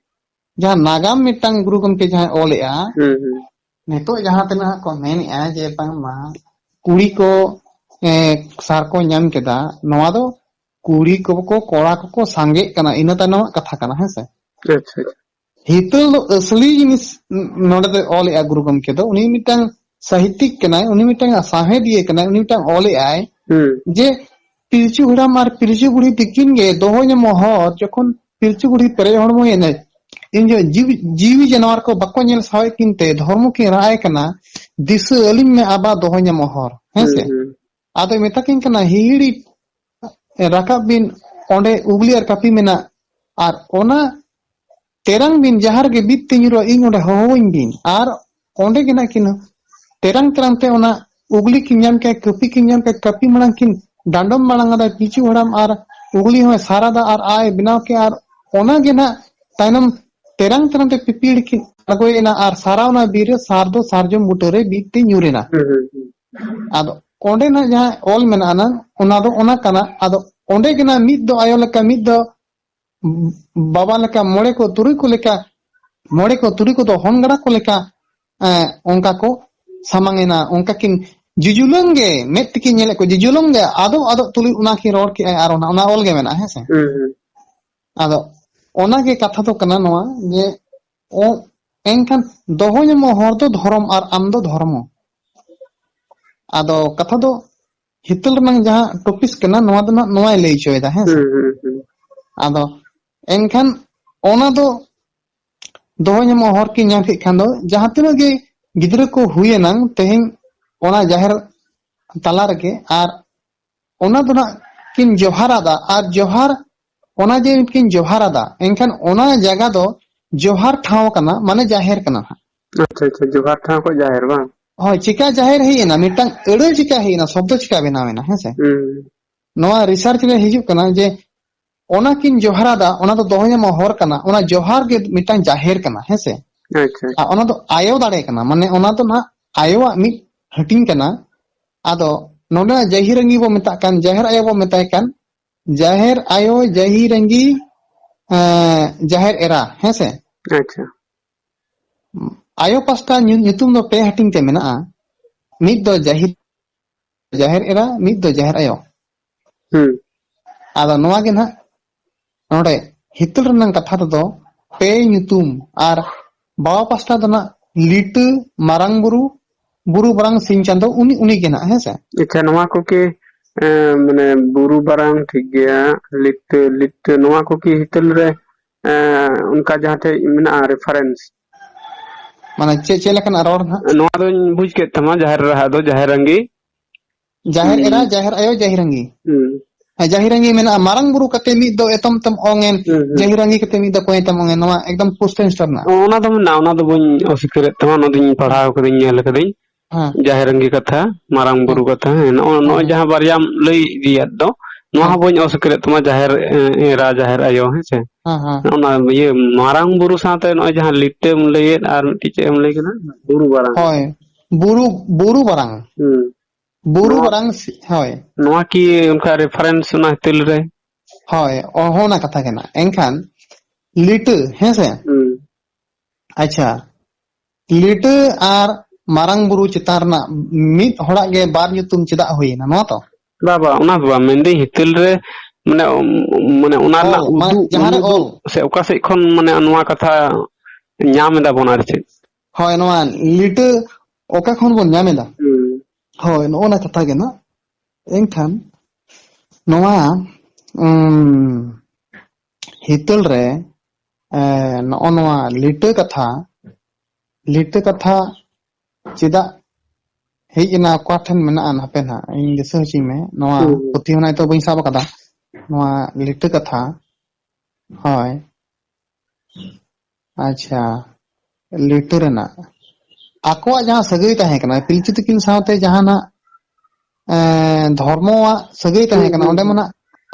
ᱡᱟᱦᱟᱸ ᱱᱟᱜᱟᱢ ᱢᱤᱫᱴᱟᱝ ᱜᱩᱨᱩ ᱜᱚᱢᱠᱮ ᱡᱟᱦᱟᱸᱭ ᱚᱞᱮᱜᱼᱟ, ᱦᱩᱸ, ᱦᱩᱸ᱾ ᱱᱤᱛᱚᱜ ᱡᱟᱦᱟᱸ ᱛᱤᱱᱟᱹᱜ ᱦᱟᱸᱜ ᱠᱚ ᱢᱮᱱᱮᱜᱼᱟ ᱡᱮ ᱵᱟᱝᱢᱟ ᱠᱩᱲᱤ ᱠᱚ, ᱮ, ᱥᱟᱨ ᱠᱚ ᱧᱟᱢ ᱠᱮᱫᱟ, ᱱᱚᱣᱟ ᱫᱚ ᱠᱩᱲᱤ ᱠᱚ, ᱠᱚ, ᱠᱚᱲᱟ ᱠᱚᱠᱚ ᱥᱟᱸᱜᱮᱜ ᱠᱟᱱᱟ, ᱤᱱᱟᱹ ᱛᱟᱭᱱᱚᱢᱟᱜ ᱠᱟᱛᱷᱟ ᱠᱟᱱᱟ, ᱦᱮᱸ ᱥᱮ? ᱟᱪᱪᱷᱟ, ᱟᱪᱪᱷᱟ᱾ ᱦᱤᱛᱟᱹᱞ ᱫᱚ ᱟᱹᱥᱞᱤ ᱡᱤᱱᱤᱥ ᱱᱚᱰᱮ ᱫᱚᱭ ᱚᱞᱮᱜᱼᱟ ᱜᱩᱨᱩ ᱜᱚᱢᱠᱮ ᱫᱚ, ᱩᱱᱤ ᱢᱤᱫᱴᱟᱝ ᱥᱟᱦᱤᱛᱤᱠ ᱠᱟᱱᱟᱭ, ᱩᱱᱤ ᱢᱤᱫᱴᱟᱝ ᱥᱟᱶᱦᱮᱫᱤᱭᱟᱹ ᱠᱟᱱᱟᱭ, ᱩᱱᱤ ᱢᱤᱫᱴᱟᱝ ᱚᱞᱮᱜᱼᱟᱭ ᱦᱩᱸ᱾ ᱡᱮ ᱯᱤᱞᱪᱩ ᱦᱟᱲᱟᱢ ᱟᱨ ᱯᱤᱞᱪᱩ ᱵᱩᱲᱦᱤ ᱛᱤᱠᱤᱱ ᱜᱮ ᱫᱚᱦᱚ ᱧᱟᱢᱚᱜ ᱦᱚᱨ, ᱡᱚᱠᱷᱚᱱ ᱯᱤᱞᱪᱩ ᱵᱩᱲᱦᱤ ᱯᱮᱨᱮᱡ ᱦᱚᱲᱢᱚᱭᱮᱱᱟᱭ, ᱤᱧ ᱡᱚ-, ᱡᱤᱣᱤ, ᱡᱤᱣᱤ ᱡᱟᱱᱣᱟᱨ ᱠᱚ ᱵᱟᱠᱚ ᱧᱮᱞ ᱥᱟᱦᱟᱣᱮᱫ ᱠᱤᱱ ᱛᱮ ᱫᱷᱚᱨᱢᱚ ᱠᱤᱱ ᱨᱟᱜ ᱟᱭ ᱠᱟᱱᱟ, "ᱫᱤᱥᱟᱹ ᱟᱹᱞᱤᱧ ᱢᱮ ᱟᱵᱟ ᱫᱚᱦᱚ ᱧᱟᱢᱚᱜ ᱦᱚᱨ", ᱦᱮᱸ ᱥᱮ? ᱦᱩᱸ, ᱦᱩᱸ᱾ ᱟᱫᱚᱭ ᱢᱮᱛᱟ ᱠᱤᱱ ᱠᱟᱱᱟ, ᱦᱤᱦᱤᱲᱤ ᱨᱟᱠᱟᱵ ᱵᱤᱱ ᱚᱸᱰᱮ ᱩᱜᱽᱞᱤ ᱟᱨ ᱠᱟᱹᱯᱤ ᱢᱮᱱᱟᱜ, ᱟᱨ ᱚᱱᱟ ᱛᱮᱨᱟᱝ ᱵᱤᱱ ᱡᱟᱦᱟᱸ ᱨᱮᱜᱮ ᱵᱤᱫ ᱛᱮ ᱧᱩᱨᱩᱜᱼᱟ, ᱤᱧ ᱚᱸᱰᱮ ᱦᱚᱦᱚᱣᱟᱹᱧ ᱵᱤᱱ᱾ ᱟᱨ ᱚᱸᱰᱮ ᱜᱮ ᱱᱟᱜ ᱠᱤᱱ ᱛᱮᱨᱟᱝ ᱛᱮᱨᱟᱝ ᱛᱮ ᱚᱱᱟ ᱩᱜᱽᱞᱤ ᱠᱤᱱ ᱧᱟᱢ ᱠᱮᱫ, ᱠᱟᱹᱯᱤ ᱠᱤᱱ ᱧᱟᱢ ᱠᱮᱫ, ᱠᱟᱹᱯᱤ ᱢᱟᱲᱟᱝ ᱠᱤᱱ ᱰᱟᱸᱰᱚᱢ ᱢᱟᱲᱟᱝ ᱟᱫᱟ ᱯᱤᱪᱷᱩ ᱦᱟᱲᱟᱢ ᱟᱨ ᱩᱜᱽᱞᱤ ᱦᱚᱸᱭ ᱥᱟᱨᱟᱫᱟ ᱟᱨ ᱟᱭ ᱵᱮᱱᱟᱣ ᱠᱮᱫ, ᱟᱨ ᱚᱱᱟ ᱜᱮ ᱱᱟᱜ ᱛᱟᱭᱱᱚᱢ ᱛᱮᱨᱟᱝ ᱛᱮᱨᱟᱝ ᱛᱮ ᱯᱤᱯᱤᱲ ᱠᱤᱱ ᱟᱬᱜᱚᱭᱮᱱᱟ ᱟᱨ ᱥᱟᱨᱟᱣᱱᱟ ᱵᱤᱨ ᱨᱮ ᱥᱟᱨ ᱫᱚ ᱥᱟᱨᱡᱚᱢ ᱵᱩᱴᱟᱹ ᱨᱮ ᱵᱤᱫ ᱛᱮ ᱧᱩᱨ ᱮᱱᱟ᱾ ᱦᱩᱸ, ᱦᱩᱸ, ᱦᱩᱸ᱾ ᱟᱫᱚ ᱚᱸᱰᱮ ᱱᱟᱜ ᱡᱟᱦᱟᱸ ᱚᱞ ᱢᱮᱱᱟᱜᱼᱟ ᱱᱟᱝ, ᱚᱱᱟ ᱫᱚ ᱚᱱᱟ ᱠᱟᱱᱟ᱾ ᱟᱫᱚ ᱚᱸᱰᱮ ᱜᱮ ᱱᱟᱜ ᱢᱤᱫ ᱫᱚ ᱟᱭᱳ ᱞᱮᱠᱟ, ᱢᱤᱫ ᱫᱚ ᱵᱟᱵᱟ ᱞᱮᱠᱟ, ᱢᱚᱬᱮ ᱠᱚ ᱛᱩᱨᱩᱭ ᱠᱚ ᱞᱮᱠᱟ, ᱢᱚᱬᱮ ᱠᱚ ᱛᱩᱨᱩᱭ ᱠᱚᱫᱚ ᱦᱚᱱ ᱜᱟᱰᱟ ᱠᱚ ᱞᱮᱠᱟ, ᱮᱸ, ᱚᱱᱠᱟ ᱠᱚ ᱥᱟᱢᱟᱝ ᱮᱱᱟ᱾ ᱚᱱᱠᱟ ᱠᱤᱱ ᱡᱩᱡᱩᱞᱟᱹᱝ ᱜᱮ, ᱢᱮᱫ ᱛᱮᱠᱤᱱ ᱧᱮᱞᱮᱫ ᱠᱚ ᱡᱩᱡᱩᱞᱟᱹᱝ ᱜᱮ, ᱟᱫᱚᱜ ᱟᱫᱚᱜ ᱛᱩᱞᱩᱡ ᱚᱱᱟ ᱠᱤᱱ ᱨᱚᱲ ᱠᱮᱜᱼᱟ ᱟᱨ ᱚᱱᱟ, ᱚᱱᱟ ᱚᱞ ᱜᱮ ᱢᱮᱱᱟᱜᱼᱟ, ᱦᱮᱸ ᱥᱮ? ᱦᱩᱸ, ᱦᱩᱸ᱾ ᱟᱫᱚ ᱚᱱᱟ ᱜᱮ ᱠᱟᱛᱷᱟ ᱫᱚ ᱠᱟᱱᱟ ᱱᱚᱣᱟ ᱡᱮ, ᱚ-, ᱮᱱᱠᱷᱟᱱ ᱫᱚᱦᱚ ᱧᱟᱢᱚᱜ ᱦᱚᱨ ᱫᱚ ᱫᱷᱚᱨᱚᱢ ᱟᱨ ᱟᱢ ᱫᱚ ᱫᱷᱚᱨᱢᱚ᱾ ᱟᱫᱚ ᱠᱟᱛᱷᱟ ᱫᱚ ᱦᱤᱛᱟᱹᱞ ᱨᱮᱱᱟᱜ ᱡᱟᱦᱟᱸ ᱴᱚᱯᱤᱠ ᱠᱟᱱᱟ, ᱱᱚᱣᱟ ᱫᱚ ᱱᱟᱜ ᱱᱚᱣᱟᱭ ᱞᱟᱹᱭ ᱦᱚᱪᱚᱭᱮᱫᱟ, ᱦᱮᱸ ᱥᱮ? ᱦᱩᱸ, ᱦᱩᱸ, ᱦᱩᱸ᱾ ᱟᱫᱚ ᱮᱱᱠᱷᱟᱱ ᱚᱱᱟ ᱫᱚ ᱫᱚᱦᱚ ᱧᱟᱢᱚᱜ ᱦᱚᱨ ᱠᱤᱱ ᱧᱟᱢ ᱠᱮᱫ ᱠᱷᱟᱱ ᱫᱚ, ᱡᱟᱦᱟᱸ ᱛᱤᱱᱟᱹᱜ ᱜᱮ ᱜᱤᱫᱽᱨᱟᱹ ᱠᱚ ᱦᱩᱭ ᱮᱱᱟᱝ ᱛᱮᱦᱮᱧ ᱚᱱᱟ ᱡᱟᱦᱮᱨ ᱛᱟᱞᱟ ᱨᱮᱜᱮ, ᱟᱨ ᱚᱱᱟ ᱫᱚ ᱱᱟᱜ ᱠᱤᱱ ᱡᱚᱦᱟᱨᱟᱫᱟ, ᱟᱨ ᱡᱚᱦᱟᱨ, ᱚᱱᱟ ᱡᱮ ᱠᱤᱱ ᱡᱚᱦᱟᱨᱟᱫᱟ, ᱮᱱᱠᱷᱟᱱ ᱚᱱᱟ ᱡᱟᱭᱜᱟ ᱫᱚ ᱡᱚᱦᱟᱨ ᱴᱷᱟᱶ ᱠᱟᱱᱟ, ᱢᱟᱱᱮ ᱡᱟᱦᱮᱨ ᱠᱟᱱᱟ ᱱᱟᱜ᱾ ᱟᱪᱪᱷᱟ, ᱟᱪᱪᱷᱟ, ᱡᱚᱦᱟᱨ ᱴᱷᱟᱶ ᱠᱷᱚᱱ ᱡᱟᱦᱮᱨ, ᱵᱟᱝ? ᱦᱳᱭ, ᱪᱤᱠᱟ ᱡᱟᱦᱮᱨ ᱦᱮᱡ ᱮᱱᱟ, ᱢᱤᱫᱴᱟᱝ ᱟᱹᱲᱟᱹ ᱪᱤᱠᱟ ᱦᱮᱡ ᱮᱱᱟ, ᱥᱚᱵᱽᱫᱚ ᱪᱤᱠᱟ ᱵᱮᱱᱟᱣ ᱮᱱᱟ, ᱦᱮᱸ ᱥᱮ? ᱦᱩᱸ᱾ ᱱᱚᱣᱟ ᱨᱤᱥᱟᱨᱪ ᱨᱮ ᱦᱤᱡᱩᱜ ᱠᱟᱱᱟ ᱡᱮ ᱚᱱᱟ ᱠᱤᱱ ᱡᱚᱦᱟᱨᱟᱫᱟ, ᱚᱱᱟ ᱫᱚ ᱫᱚᱦᱚ ᱧᱟᱢᱚᱜ ᱦᱚᱨ ᱠᱟᱱᱟ, ᱚᱱᱟ ᱡᱚᱦᱟᱨ ᱜᱮ ᱢᱤᱫᱴᱟᱝ ᱡᱟᱦᱮᱨ ᱠᱟᱱᱟ, ᱦᱮᱸ ᱥᱮ? ᱟᱪᱪᱷᱟ, ᱟᱨ ᱟᱪᱪᱷᱟ᱾ ᱚᱱᱟ ᱫᱚ ᱟᱭᱳ ᱫᱟᱲᱮ ᱠᱟᱱᱟ, ᱢᱟᱱᱮ ᱚᱱᱟ ᱫᱚ ᱱᱟᱦᱟᱜ ᱟᱭᱳᱣᱟᱜ ᱢᱤᱫ ᱦᱟᱹᱴᱤᱧ ᱠᱟᱱᱟ᱾ ᱟᱫᱚ ᱱᱚᱰᱮᱱᱟᱜ ᱡᱟᱹᱦᱤᱨᱟᱺᱜᱤ ᱵᱚ ᱢᱮᱛᱟᱜ ᱠᱟᱱ, ᱡᱟᱦᱮᱨ ᱟᱭᱳ ᱵᱚ ᱢᱮᱛᱟᱭ ᱠᱟᱱ, ᱡᱟᱦᱮᱨ ᱟᱭᱳ, ᱡᱟᱹᱦᱤᱨᱟᱺᱜᱤ, ᱮᱸ, ᱡᱟᱦᱮᱨ ᱮᱨᱟ, ᱦᱮᱸ ᱥᱮ? ᱟᱪᱪᱷᱟ᱾ ᱟᱭᱳ ᱯᱟᱥᱴᱟ ᱧᱩ-, ᱧᱩᱛᱩᱢ ᱫᱚ ᱯᱮ ᱦᱟᱹᱴᱤᱧ ᱛᱮ ᱢᱮᱱᱟᱜᱼᱟ᱾ ᱢᱤᱫ ᱫᱚ ᱡᱟᱦᱮᱨ, ᱡᱟᱦᱮᱨ ᱮᱨᱟ, ᱢᱤᱫ ᱫᱚ ᱡᱟᱦᱮᱨ ᱟᱭᱳ᱾ ᱦᱩᱸ᱾ ᱟᱫᱚ ᱱᱚᱣᱟ ᱜᱮ ᱱᱟᱦᱟᱜ ᱱᱚᱰᱮ ᱦᱤᱛᱟᱹᱞ ᱨᱮᱱᱟᱜ ᱠᱟᱛᱷᱟ ᱨᱮᱫᱚ ᱯᱮ ᱧᱩᱛᱩᱢ, ᱟᱨ ᱵᱟᱵᱟ ᱯᱟᱥᱴᱟ ᱫᱚ ᱱᱟᱜ ᱞᱤᱴᱟᱹ, ᱢᱟᱨᱟᱝ ᱵᱩᱨᱩ, ᱵᱩᱨᱩ ᱵᱟᱨᱟᱝ, ᱥᱤᱧ ᱪᱟᱸᱫᱚ, ᱩᱱᱤ, ᱩᱱᱤ ᱜᱮ ᱱᱟᱜ, ᱦᱮᱸ ᱥᱮ? ᱟᱪᱪᱷᱟ, ᱱᱚᱣᱟ ᱠᱚ ᱠᱤ, ᱮᱸ, ᱢᱟᱱᱮ ᱵᱩᱨᱩ ᱵᱟᱨᱟᱝ, ᱴᱷᱤᱠ ᱜᱮᱭᱟ, ᱞᱤᱴᱟᱹ, ᱞᱤᱴᱟᱹ, ᱱᱚᱣᱟ ᱠᱚ ᱠᱤ ᱦᱤᱛᱟᱹᱞ ᱨᱮ, ᱮᱸ, ᱚᱱᱠᱟ ᱡᱟᱦᱟᱸ ᱴᱷᱮᱡ ᱢᱮᱱᱟᱜᱼᱟ ᱨᱮᱯᱷᱟᱨᱮᱱᱥ? ᱢᱟᱱᱮ ᱪᱮᱫ, ᱪᱮᱫ ᱞᱮᱠᱟᱱᱟᱜ ᱨᱚᱲ ᱱᱟᱦᱟᱜ? ᱱᱚᱣᱟ ᱫᱚᱧ ᱵᱩᱡᱽ ᱠᱮᱫ ᱛᱟᱢᱟ, ᱡᱟᱦᱮᱨ ᱨᱟᱦᱟ ᱫᱚ ᱡᱟᱦᱮᱨ ᱨᱟᱺᱜᱤ᱾ ᱡᱟᱦᱮᱨ ᱮᱨᱟ, ᱦᱩᱸ᱾ ᱡᱟᱦᱮᱨ ᱟᱭᱳ, ᱡᱟᱦᱮᱨ ᱨᱟᱺᱜᱤ᱾ ᱦᱩᱸ᱾ ᱦᱮᱸ, ᱡᱟᱦᱮᱨ ᱨᱟᱺᱜᱤ ᱢᱮᱱᱟᱜᱼᱟ, ᱢᱟᱨᱟᱝ ᱵᱩᱨᱩ ᱠᱟᱛᱮ ᱢᱤᱫ ᱫᱚ ᱮᱛᱚᱢ ᱛᱮᱢ ᱚᱝ ᱮᱱ, ᱦᱩᱸ, ᱦᱩᱸ᱾ ᱡᱟᱦᱮᱨ ᱨᱟᱺᱜᱤ ᱠᱟᱛᱮ ᱢᱤᱫ ᱫᱚ ᱠᱚᱸᱭᱮ ᱛᱮᱢ ᱚᱝ ᱮᱱ, ᱱᱚᱣᱟ ᱮᱠᱫᱚᱢ ᱯᱩᱥᱴᱟᱹ ᱥᱴᱟᱨ ᱨᱮᱱᱟᱜ᱾ ᱚ, ᱚᱱᱟ ᱫᱚ ᱢᱮᱱᱟᱜᱼᱟ, ᱚᱱᱟ ᱫᱚ ᱵᱟᱹᱧ ᱚᱥᱤᱠᱟᱹᱨᱮᱫ ᱛᱟᱢᱟ, ᱚᱱᱟ ᱫᱚᱧ ᱯᱟᱲᱦᱟᱣ ᱠᱟᱫᱟᱹᱧ, ᱧᱮᱞ ᱠᱟᱫᱟᱹᱧ᱾ ᱦᱮᱸ᱾ ᱡᱟᱦᱮᱨ ᱨᱟᱺᱜᱤ ᱠᱟᱛᱷᱟ, ᱢᱟᱨᱟᱝ ᱵᱩᱨᱩ ᱦᱮᱸ᱾ ᱠᱟᱛᱷᱟ, ᱦᱮᱸ, ᱱᱚᱜᱼᱚ, ᱦᱮᱸ, ᱱᱚᱜᱼᱚᱭ ᱦᱮᱸ᱾ ᱡᱟᱦᱟᱸ ᱵᱟᱨᱭᱟᱢ ᱞᱟᱹᱭ ᱤᱫᱤᱭᱟᱫ ᱫᱚ, ᱱᱚᱣᱟ ᱦᱮᱸ᱾ ᱦᱚᱸ ᱵᱟᱹᱧ ᱚᱥᱤᱠᱟᱹᱨᱮᱫ ᱛᱟᱢᱟ, ᱡᱟᱦᱮᱨ, ᱮ, ᱮᱨᱟ, ᱡᱟᱦᱮᱨ ᱟᱭᱳ, ᱦᱮᱸ ᱥᱮ? ᱦᱮᱸ, ᱦᱮᱸ᱾ ᱚᱱᱟ ᱤᱭᱟᱹ ᱢᱟᱨᱟᱝ ᱵᱩᱨᱩ ᱥᱟᱶᱛᱮ ᱱᱚᱜᱼᱚᱭ ᱡᱟᱦᱟᱸ ᱞᱤᱴᱟᱹᱢ ᱞᱟᱹᱭᱮᱫ ᱟᱨ ᱢᱤᱫᱴᱤᱡ ᱪᱮᱫ ᱮᱢ ᱞᱟᱹᱭ ᱠᱮᱫᱟ? ᱵᱩᱨᱩ ᱵᱟᱨᱟᱝ᱾ ᱦᱳᱭ, ᱵᱩᱨᱩ, ᱵᱩᱨᱩ ᱵᱟᱨᱟᱝ᱾ ᱦᱩᱸ᱾ ᱵᱩᱨᱩ ᱱᱚᱣᱟ ᱵᱟᱨᱟᱝ ᱥᱤ-, ᱦᱳᱭ᱾ ᱱᱚᱣᱟ ᱠᱤ ᱚᱱᱠᱟ ᱨᱮᱯᱷᱟᱨᱮᱱᱥ ᱚᱱᱟ ᱦᱤᱛᱟᱹᱞ ᱨᱮ? ᱦᱳᱭ, ᱚ-, ᱦᱚᱸ ᱚᱱᱟ ᱠᱟᱛᱷᱟ ᱠᱟᱱᱟ᱾ ᱮᱱᱠᱷᱟᱱ ᱞᱤᱴᱟᱹ, ᱦᱮᱸ ᱥᱮ? ᱦᱩᱸ᱾ ᱟᱪᱪᱷᱟ, ᱞᱤᱴᱟᱹ ᱟᱨ ᱢᱟᱨᱟᱝ ᱵᱩᱨᱩ ᱪᱮᱛᱟᱱ ᱨᱮᱱᱟᱜ ᱢᱤᱫ ᱦᱚᱲᱟᱜ ᱜᱮ ᱵᱟᱨ ᱧᱩᱛᱩᱢ ᱪᱮᱫᱟᱜ ᱦᱩᱭᱮᱱᱟ, ᱱᱚᱣᱟ ᱛᱚ? ᱵᱟ, ᱵᱟ, ᱚᱱᱟ ᱫᱚ ᱵᱟᱝ, ᱢᱮᱱᱫᱟᱹᱧ ᱦᱤᱛᱟᱹᱞ ᱨᱮ, ᱢᱟᱱᱮ, ᱚᱱᱟ ᱚᱞ, ᱨᱮᱱᱟᱜ ᱢᱟᱱᱮ ᱩᱫᱩᱜ, ᱡᱟᱦᱟᱸ ᱨᱮ ᱩᱱᱩᱫᱩᱜ ᱚᱞ᱾ ᱥᱮ ᱚᱠᱟ ᱥᱮᱫ ᱠᱷᱚᱱ, ᱢᱟᱱᱮ, ᱱᱚᱣᱟ ᱠᱟᱛᱷᱟ ᱧᱟᱢ ᱮᱫᱟ ᱵᱚᱱ ᱟᱨ ᱪᱮᱫ᱾ ᱦᱳᱭ, ᱱᱚᱣᱟ ᱞᱤᱴᱟᱹ ᱚᱠᱟ ᱠᱷᱚᱱ ᱵᱚᱱ ᱧᱟᱢ ᱮᱫᱟ? ᱦᱩᱸ᱾ ᱦᱳᱭ, ᱱᱚᱜᱼᱚ ᱱᱟ ᱠᱟᱛᱷᱟ ᱜᱮ ᱱᱟᱜ᱾ ᱮᱱᱠᱷᱟᱱ ᱱᱚᱣᱟ, ᱩᱸ, ᱦᱤᱛᱟᱹᱞ ᱨᱮ, ᱮ, ᱱᱚᱜᱼᱚ ᱱᱚᱣᱟ ᱞᱤᱴᱟᱹ ᱠᱟᱛᱷᱟ, ᱞᱤᱴᱟᱹ ᱠᱟᱛᱷᱟ ᱪᱮᱫᱟᱜ ᱦᱮᱡ ᱮᱱᱟ, ᱚᱠᱟ ᱴᱷᱮᱱ ᱢᱮᱱᱟᱜᱼᱟ, ᱦᱟᱯᱮ ᱱᱟᱦᱟᱜ ᱤᱧ ᱫᱤᱥᱟᱹ ᱦᱚᱪᱚᱧ ᱢᱮ᱾ ᱱᱚᱣᱟ ᱦᱩᱸ, ᱦᱩᱸ᱾ ᱯᱩᱛᱷᱤ ᱦᱚᱸ ᱱᱤᱛᱚᱜ ᱵᱟᱹᱧ ᱥᱟᱵ ᱟᱠᱟᱫᱟ, ᱱᱚᱣᱟ ᱞᱤᱴᱟᱹ ᱠᱟᱛᱷᱟ᱾ ᱦᱳᱭ, ᱟᱪᱪᱷᱟ, ᱞᱤᱴᱟᱹ ᱨᱮᱱᱟᱜ ᱟᱠᱚᱣᱟᱜ ᱡᱟᱦᱟᱸ ᱥᱟᱹᱜᱟᱹᱭ ᱛᱟᱦᱮᱸ ᱠᱟᱱᱟ ᱯᱤᱞᱪᱩ ᱛᱤᱠᱤᱱ ᱥᱟᱶᱛᱮ, ᱡᱟᱦᱟᱱᱟᱜ, ᱮᱸ, ᱫᱷᱚᱨᱢᱚᱣᱟᱜ ᱥᱟᱹᱜᱟᱹᱭ ᱛᱟᱦᱮᱸ ᱦᱩᱸ, ᱠᱟᱱᱟ, ᱦᱩᱸ, ᱚᱸᱰᱮ ᱢᱟ ᱦᱩᱸ᱾ ᱱᱟᱜ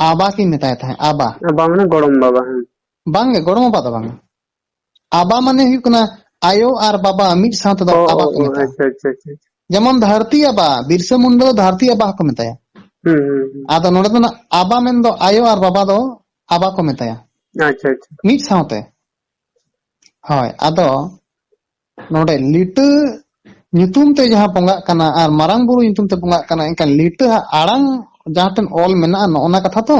ᱟᱵᱟ ᱠᱤᱱ ᱢᱮᱛᱟᱭ ᱛᱟᱦᱮᱸᱫ, ᱟᱵᱟ᱾ ᱟᱵᱟ ᱢᱟᱱᱮ ᱜᱚᱲᱚᱢ ᱵᱟᱵᱟ, ᱦᱮᱸ᱾ ᱵᱟᱝᱜᱮ, ᱜᱚᱲᱚᱢ ᱵᱟᱵᱟ ᱫᱚ ᱵᱟᱝ᱾ ᱟᱵᱟ ᱢᱟᱱᱮ ᱦᱩᱭᱩᱜ ᱠᱟᱱᱟ ᱟᱭᱳ ᱟᱨ ᱵᱟᱵᱟ ᱢᱤᱫ ᱥᱟᱶ ᱛᱮᱫᱚ ᱚ, ᱟᱵᱟ ᱚ, ᱠᱚ ᱚ, ᱢᱮᱛᱟᱜᱼᱟ᱾ ᱟᱪᱪᱷᱟ, ᱟᱪᱪᱷᱟ, ᱟᱪᱪᱷᱟ, ᱟᱪᱪᱷᱟ᱾ ᱡᱮᱢᱚᱱ ᱫᱷᱟᱹᱨᱛᱤ ᱟᱵᱟ, ᱵᱤᱨᱥᱟᱹ ᱢᱩᱱᱰᱟ ᱫᱚ ᱫᱷᱟᱹᱨᱛᱤ ᱟᱵᱟ ᱦᱚᱸᱠᱚ ᱢᱮᱛᱟᱭᱟ᱾ ᱦᱩᱸ, ᱦᱩᱸ, ᱦᱩᱸ᱾ ᱟᱫᱚ ᱱᱚᱰᱮ ᱫᱚ ᱱᱟᱜ ᱟᱵᱟ ᱢᱮᱱᱫᱚ ᱟᱭᱳ ᱟᱨ ᱵᱟᱵᱟ ᱫᱚ ᱟᱵᱟ ᱠᱚ ᱢᱮᱛᱟᱭᱟ᱾ ᱟᱪᱪᱷᱟ, ᱟᱪᱪᱷᱟ᱾ ᱢᱤᱫ ᱥᱟᱶᱛᱮ᱾ ᱦᱳᱭ, ᱟᱫᱚ ᱱᱚᱰᱮ ᱞᱤᱴᱟᱹ ᱧᱩᱛᱩᱢ ᱛᱮ ᱡᱟᱦᱟᱸ ᱵᱚᱸᱜᱟᱜ ᱠᱟᱱᱟ ᱟᱨ ᱢᱟᱨᱟᱝ ᱵᱩᱨᱩ ᱧᱩᱛᱩᱢ ᱛᱮ ᱵᱚᱸᱜᱟᱜ ᱠᱟᱱᱟ, ᱮᱱᱠᱷᱟᱱ ᱞᱤᱴᱟᱹ ᱦᱟᱜ ᱟᱲᱟᱝ ᱡᱟᱦᱟᱸ ᱴᱷᱮᱱ ᱚᱞ ᱢᱮᱱᱟᱜᱼᱟ, ᱱᱚᱜᱼᱚ ᱱᱟ ᱠᱟᱛᱷᱟ ᱛᱚ?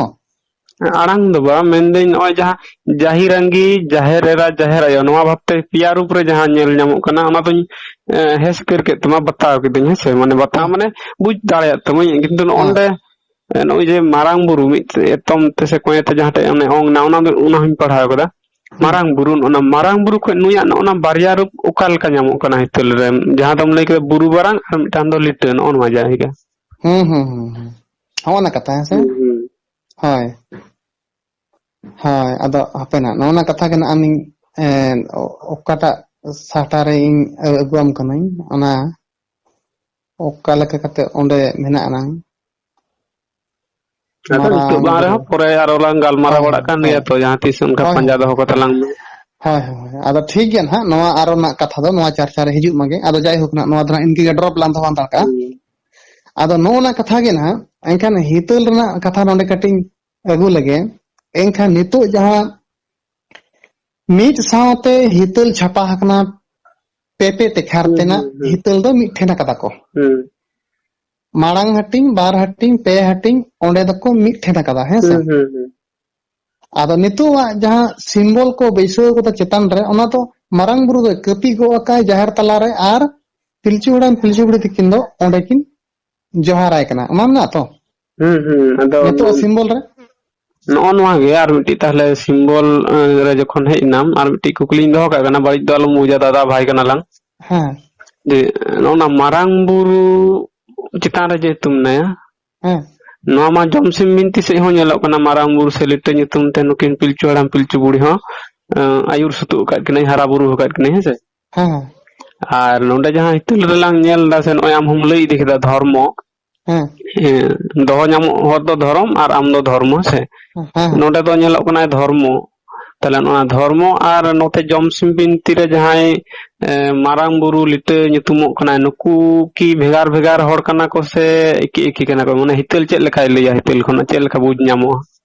ᱟᱲᱟᱝ ᱫᱚ ᱵᱟᱝ, ᱢᱮᱱᱫᱟᱹᱧ ᱱᱚᱜᱼᱚᱭ ᱡᱟᱦᱟᱸ ᱡᱟᱦᱤᱨ ᱟᱸᱜᱤ, ᱡᱟᱦᱮᱨ ᱮᱨᱟ, ᱡᱟᱦᱮᱨ ᱟᱭᱳ, ᱱᱚᱣᱟ ᱵᱷᱟᱵᱛᱮ ᱯᱮᱭᱟ ᱨᱩᱯ ᱨᱮ ᱡᱟᱦᱟᱸ ᱧᱮᱞ ᱧᱟᱢᱚᱜ ᱠᱟᱱᱟ, ᱚᱱᱟ ᱫᱚᱧ, ᱮ, ᱦᱮᱸ, ᱥᱤᱠᱟᱹᱨ ᱠᱮᱫ ᱛᱟᱢᱟ, ᱵᱟᱛᱟᱣ ᱠᱤᱫᱟᱹᱧ, ᱦᱮᱸ ᱥᱮ? ᱢᱟᱱᱮ ᱵᱟᱛᱟᱣ ᱦᱮᱸ, ᱢᱟᱱᱮ ᱵᱩᱡᱽ ᱫᱟᱲᱮᱭᱟᱜ ᱛᱟᱢᱟᱹᱧ, ᱠᱤᱱᱛᱩ ᱱᱚᱜᱼᱚ ᱦᱮᱸ, ᱱᱚᱰᱮ, ᱮ, ᱱᱚᱜᱼᱚᱭ ᱡᱮ ᱢᱟᱨᱟᱝ ᱵᱩᱨᱩ ᱢᱤᱫ ᱮᱛᱚᱢ ᱛᱮ ᱥᱮ ᱠᱚᱸᱭᱮ ᱛᱮ ᱡᱟᱦᱟᱸ ᱴᱷᱮᱡ ᱚᱱᱮ ᱚᱝ ᱱᱟ, ᱚᱱᱟ, ᱚᱱᱟ ᱦᱚᱸᱧ ᱯᱟᱲᱦᱟᱣ ᱠᱟᱫᱟ᱾ ᱦᱮᱸ, ᱢᱟᱨᱟᱝ ᱵᱩᱨᱩ, ᱚᱱᱟ ᱢᱟᱨᱟᱝ ᱵᱩᱨᱩ ᱠᱷᱚᱡ ᱱᱩᱭᱟᱜ ᱱᱚᱜᱼᱚ ᱱᱟ ᱵᱟᱨᱭᱟ ᱨᱩᱯ ᱚᱠᱟ ᱞᱮᱠᱟ ᱧᱟᱢᱚᱜ ᱠᱟᱱᱟ ᱦᱤᱛᱟᱹᱞ ᱨᱮ? ᱡᱟᱦᱟᱸ ᱫᱚᱢ ᱞᱟᱹᱭ ᱠᱮᱫᱟ ᱵᱩᱨᱩ ᱵᱟᱨᱟᱝ ᱟᱨ ᱢᱤᱫᱴᱟᱝ ᱫᱚ ᱞᱤᱴᱟᱹ, ᱱᱚᱜᱼᱚ ᱱᱚᱣᱟ ᱡᱟᱭᱜᱟ᱾ ᱦᱩᱸ, ᱦᱩᱸ, ᱦᱩᱸ, ᱦᱩᱸ᱾ ᱦᱚᱸᱜᱼᱚ ᱱᱟ ᱠᱟᱛᱷᱟ, ᱦᱮᱸ ᱥᱮ? ᱦᱩᱸ, ᱦᱩᱸ᱾ ᱦᱳᱭ᱾ ᱦᱳᱭ, ᱟᱫᱚ ᱦᱟᱯᱮ ᱱᱟᱜ, ᱱᱚᱜᱼᱚ ᱱᱟ ᱠᱟᱛᱷᱟ ᱜᱮ ᱱᱟᱜ ᱟᱢᱤᱧ, ᱮᱸ, ᱚ-, ᱚᱠᱟᱴᱟᱜ ᱥᱟᱦᱴᱟ ᱨᱮ ᱤᱧ ᱟᱹ-, ᱟᱹᱜᱩᱣᱟᱢ ᱠᱟᱹᱱᱟᱹᱧ, ᱚᱱᱟ ᱚᱠᱟ ᱞᱮᱠᱟ ᱠᱟᱛᱮ ᱚᱸᱰᱮ ᱢᱮᱱᱟᱜ ᱟᱱᱟᱝ? ᱟᱫᱚ ᱱᱤᱛᱚᱜ ᱢᱟᱨᱟᱝ ᱵᱟᱝ ᱵᱩᱨᱩ᱾ ᱨᱮᱦᱚᱸ ᱯᱚᱨᱮ ᱟᱨᱚ ᱞᱟᱝ ᱦᱳᱭ, ᱜᱟᱞᱢᱟᱨᱟᱣ ᱦᱳᱭ, ᱵᱟᱲᱟᱜ ᱠᱟᱱ ᱦᱳᱭ᱾ ᱜᱮᱭᱟ ᱛᱚ, ᱡᱟᱦᱟᱸ ᱛᱤᱥ ᱚᱱᱠᱟ ᱦᱳᱭ, ᱯᱟᱸᱡᱟ ᱦᱳᱭ᱾ ᱫᱚᱦᱚ ᱠᱟᱛᱮ ᱞᱟᱝ ᱦᱳᱭ, ᱦᱳᱭ, ᱦᱳᱭ᱾ ᱟᱫᱚ ᱴᱷᱤᱠ ᱜᱮᱭᱟ ᱱᱟᱦᱟᱜ, ᱱᱚᱣᱟ ᱟᱨᱚ ᱱᱟᱜ ᱠᱟᱛᱷᱟ ᱫᱚ ᱱᱚᱣᱟ ᱪᱟᱨᱪᱟ ᱨᱮ ᱦᱤᱡᱩᱜ ᱢᱟᱜᱮ᱾ ᱟᱫᱚ ᱡᱟᱭᱦᱳᱠ ᱱᱟᱜ, ᱱᱚᱣᱟ ᱫᱚ ᱱᱟᱜ ᱤᱱᱠᱟᱹ ᱜᱮ drop ᱞᱟᱝ ᱫᱚᱦᱚ ᱦᱟᱛᱟᱲ ᱠᱟᱜᱼᱟ᱾ ᱦᱩᱸ᱾ ᱟᱫᱚ ᱱᱚᱜᱼᱚ ᱱᱟ ᱠᱟᱛᱷᱟ ᱜᱮ ᱱᱟᱦᱟᱜ, ᱮᱱᱠᱷᱟᱱ ᱦᱤᱛᱟᱹᱞ ᱨᱮᱱᱟᱜ ᱠᱟᱛᱷᱟ ᱱᱚᱰᱮ ᱠᱟᱹᱴᱤᱡ ᱟᱹᱜᱩ ᱞᱮᱜᱮ᱾ ᱮᱱᱠᱷᱟᱱ ᱱᱤᱛᱚᱜ ᱡᱟᱦᱟᱸ ᱢᱤᱫ ᱥᱟᱶᱛᱮ ᱦᱤᱛᱟᱹᱞ ᱪᱷᱟᱯᱟ ᱟᱠᱟᱱᱟ, ᱯᱮ ᱯᱮ ᱛᱮᱠᱷᱟᱨ ᱦᱩᱸ, ᱛᱮᱱᱟᱜ ᱦᱩᱸ, ᱦᱩᱸ᱾ ᱦᱤᱛᱟᱹᱞ ᱫᱚ ᱢᱤᱫ ᱴᱷᱮᱱ ᱟᱠᱟᱫᱟ ᱠᱚ᱾ ᱦᱩᱸ᱾ ᱢᱟᱲᱟᱝ ᱦᱟᱹᱴᱤᱧ, ᱵᱟᱨ ᱦᱟᱹᱴᱤᱧ, ᱯᱮ ᱦᱟᱹᱴᱤᱧ, ᱚᱸᱰᱮ ᱫᱚᱠᱚ ᱢᱤᱫ ᱴᱷᱮᱱ ᱟᱠᱟᱫᱟ, ᱦᱮᱸ ᱥᱮ? ᱦᱩᱸ, ᱦᱩᱸ, ᱦᱩᱸ᱾ ᱟᱫᱚ ᱱᱤᱛᱚᱜᱟᱜ ᱡᱟᱦᱟᱸ symbol ᱠᱚ ᱵᱟᱹᱭᱥᱟᱹᱣ ᱠᱟᱫᱟ ᱪᱮᱛᱟᱱ ᱨᱮ, ᱚᱱᱟ ᱫᱚ ᱢᱟᱨᱟᱝ ᱵᱩᱨᱩ ᱫᱚ ᱠᱟᱹᱯᱤ ᱜᱚᱜ ᱟᱠᱟᱭ ᱡᱟᱦᱮᱨ ᱛᱟᱞᱟᱨᱮ, ᱟᱨ ᱯᱤᱞᱪᱩ ᱦᱟᱲᱟᱢ ᱯᱤᱞᱪᱩ ᱵᱩᱲᱦᱤ ᱛᱟᱹᱠᱤᱱ ᱫᱚ ᱚᱸᱰᱮ ᱠᱤᱱ ᱡᱚᱦᱟᱨᱟᱭ ᱠᱟᱱᱟ᱾ ᱚᱱᱟ ᱢᱮᱱᱟᱜᱼᱟ ᱛᱚ? ᱦᱩᱸ, ᱦᱩᱸ᱾ ᱟᱫᱚ ᱱᱤᱛᱚᱜ ᱱᱚ-, ᱥᱤᱢᱵᱚᱞ ᱨᱮ? ᱱᱚᱜᱼᱚ ᱱᱚᱣᱟ ᱜᱮ ᱟᱨ ᱢᱤᱫᱴᱤᱡ ᱛᱟᱦᱞᱮ ᱥᱤᱢᱵᱚᱞ, ᱮ, ᱨᱮ ᱡᱚᱠᱷᱚᱱ ᱦᱮᱡ ᱮᱱᱟᱢ, ᱟᱨ ᱢᱤᱫᱴᱤᱡ ᱠᱩᱠᱞᱤᱧ ᱫᱚᱦᱚ ᱠᱟᱜ ᱠᱟᱱᱟ, ᱵᱟᱹᱲᱤᱡ ᱫᱚ ᱟᱞᱚᱢ ᱵᱩᱡᱟ, ᱫᱟᱫᱟ ᱵᱷᱟᱭ ᱠᱟᱱᱟ ᱞᱟᱝ᱾ ᱦᱮᱸ᱾ ᱡᱮ, ᱱᱚᱜᱼᱚ ᱱᱟ ᱢᱟᱨᱟᱝ ᱵᱩᱨᱩ ᱪᱮᱛᱟᱱ ᱨᱮ ᱡᱮᱦᱮᱛᱩ ᱢᱮᱱᱟᱭᱟ, ᱦᱮᱸ᱾ ᱱᱚᱣᱟ ᱢᱟ ᱡᱚᱢᱥᱤᱢ ᱵᱤᱱᱛᱤ ᱥᱮᱫ ᱦᱚᱸ ᱧᱮᱞᱚᱜ ᱠᱟᱱᱟ, ᱢᱟᱨᱟᱝ ᱵᱩᱨᱩ ᱥᱮ ᱞᱤᱴᱟᱹ ᱧᱩᱛᱩᱢ ᱛᱮ ᱱᱩᱠᱤᱱ ᱯᱤᱞᱪᱩ ᱦᱟᱲᱟᱢ ᱯᱤᱞᱪᱩ ᱵᱩᱲᱦᱤ ᱦᱚᱸ, ᱮ, ᱟᱹᱭᱩᱨ ᱥᱩᱛᱩᱜ ᱟᱠᱟᱫ ᱠᱤᱱᱟᱹᱭ, ᱦᱟᱨᱟ ᱵᱩᱨᱩ ᱟᱠᱟᱫ ᱠᱤᱱᱟᱹᱭ, ᱦᱮᱸ ᱥᱮ? ᱦᱮᱸ, ᱦᱮᱸ᱾ ᱟᱨ ᱱᱚᱰᱮ ᱡᱟᱦᱟᱸ ᱦᱤᱛᱟᱹᱞ ᱨᱮᱞᱟᱝ ᱧᱮᱞ ᱮᱫᱟ ᱥᱮ, ᱱᱚᱜᱼᱚᱭ ᱟᱢ ᱦᱚᱢ ᱞᱟᱹᱭ ᱤᱫᱤ ᱠᱮᱫᱟ ᱫᱷᱚᱨᱢᱚ᱾ ᱦᱮᱸ᱾ ᱦᱮᱸ, ᱫᱚᱦᱚ ᱧᱟᱢᱚᱜ ᱦᱚᱲ ᱫᱚ ᱫᱷᱚᱨᱚᱢ ᱟᱨ ᱟᱢ ᱫᱚ ᱫᱷᱚᱨᱢᱚ, ᱦᱮᱸ ᱥᱮ? ᱦᱮᱸ, ᱦᱮᱸ᱾ ᱱᱚᱰᱮ ᱫᱚ ᱧᱮᱞᱚᱜ ᱠᱟᱱᱟᱭ ᱫᱷᱚᱨᱢᱚ᱾ ᱛᱟᱦᱞᱮ ᱱᱚᱣᱟ ᱫᱷᱚᱨᱢᱚ ᱟᱨ ᱱᱚᱛᱮ ᱡᱚᱢᱥᱤᱢ ᱵᱤᱱᱛᱤ ᱨᱮ ᱡᱟᱦᱟᱸᱭ, ᱮ, ᱢᱟᱨᱟᱝ ᱵᱩᱨᱩ ᱞᱤᱴᱟᱹ ᱧᱩᱛᱩᱢᱚᱜ ᱠᱟᱱᱟᱭ, ᱱᱩᱠᱩ ᱠᱤ ᱵᱷᱮᱜᱟᱨ ᱵᱷᱮᱜᱟᱨ ᱦᱚᱲ ᱠᱟᱱᱟ ᱠᱚ ᱥᱮ ᱮᱠᱤ ᱮᱠᱤ ᱠᱟᱱᱟ ᱠᱚ? ᱢᱟᱱᱮ ᱦᱤᱛᱟᱹᱞ ᱪᱮᱫ ᱞᱮᱠᱟᱭ ᱞᱟᱹᱭᱟ, ᱦᱤᱛᱟᱹᱞ ᱠᱷᱚᱱᱟᱜ ᱪᱮᱫ ᱞᱮᱠᱟ ᱵᱩᱡᱽ ᱧᱟᱢᱚᱜᱼᱟ?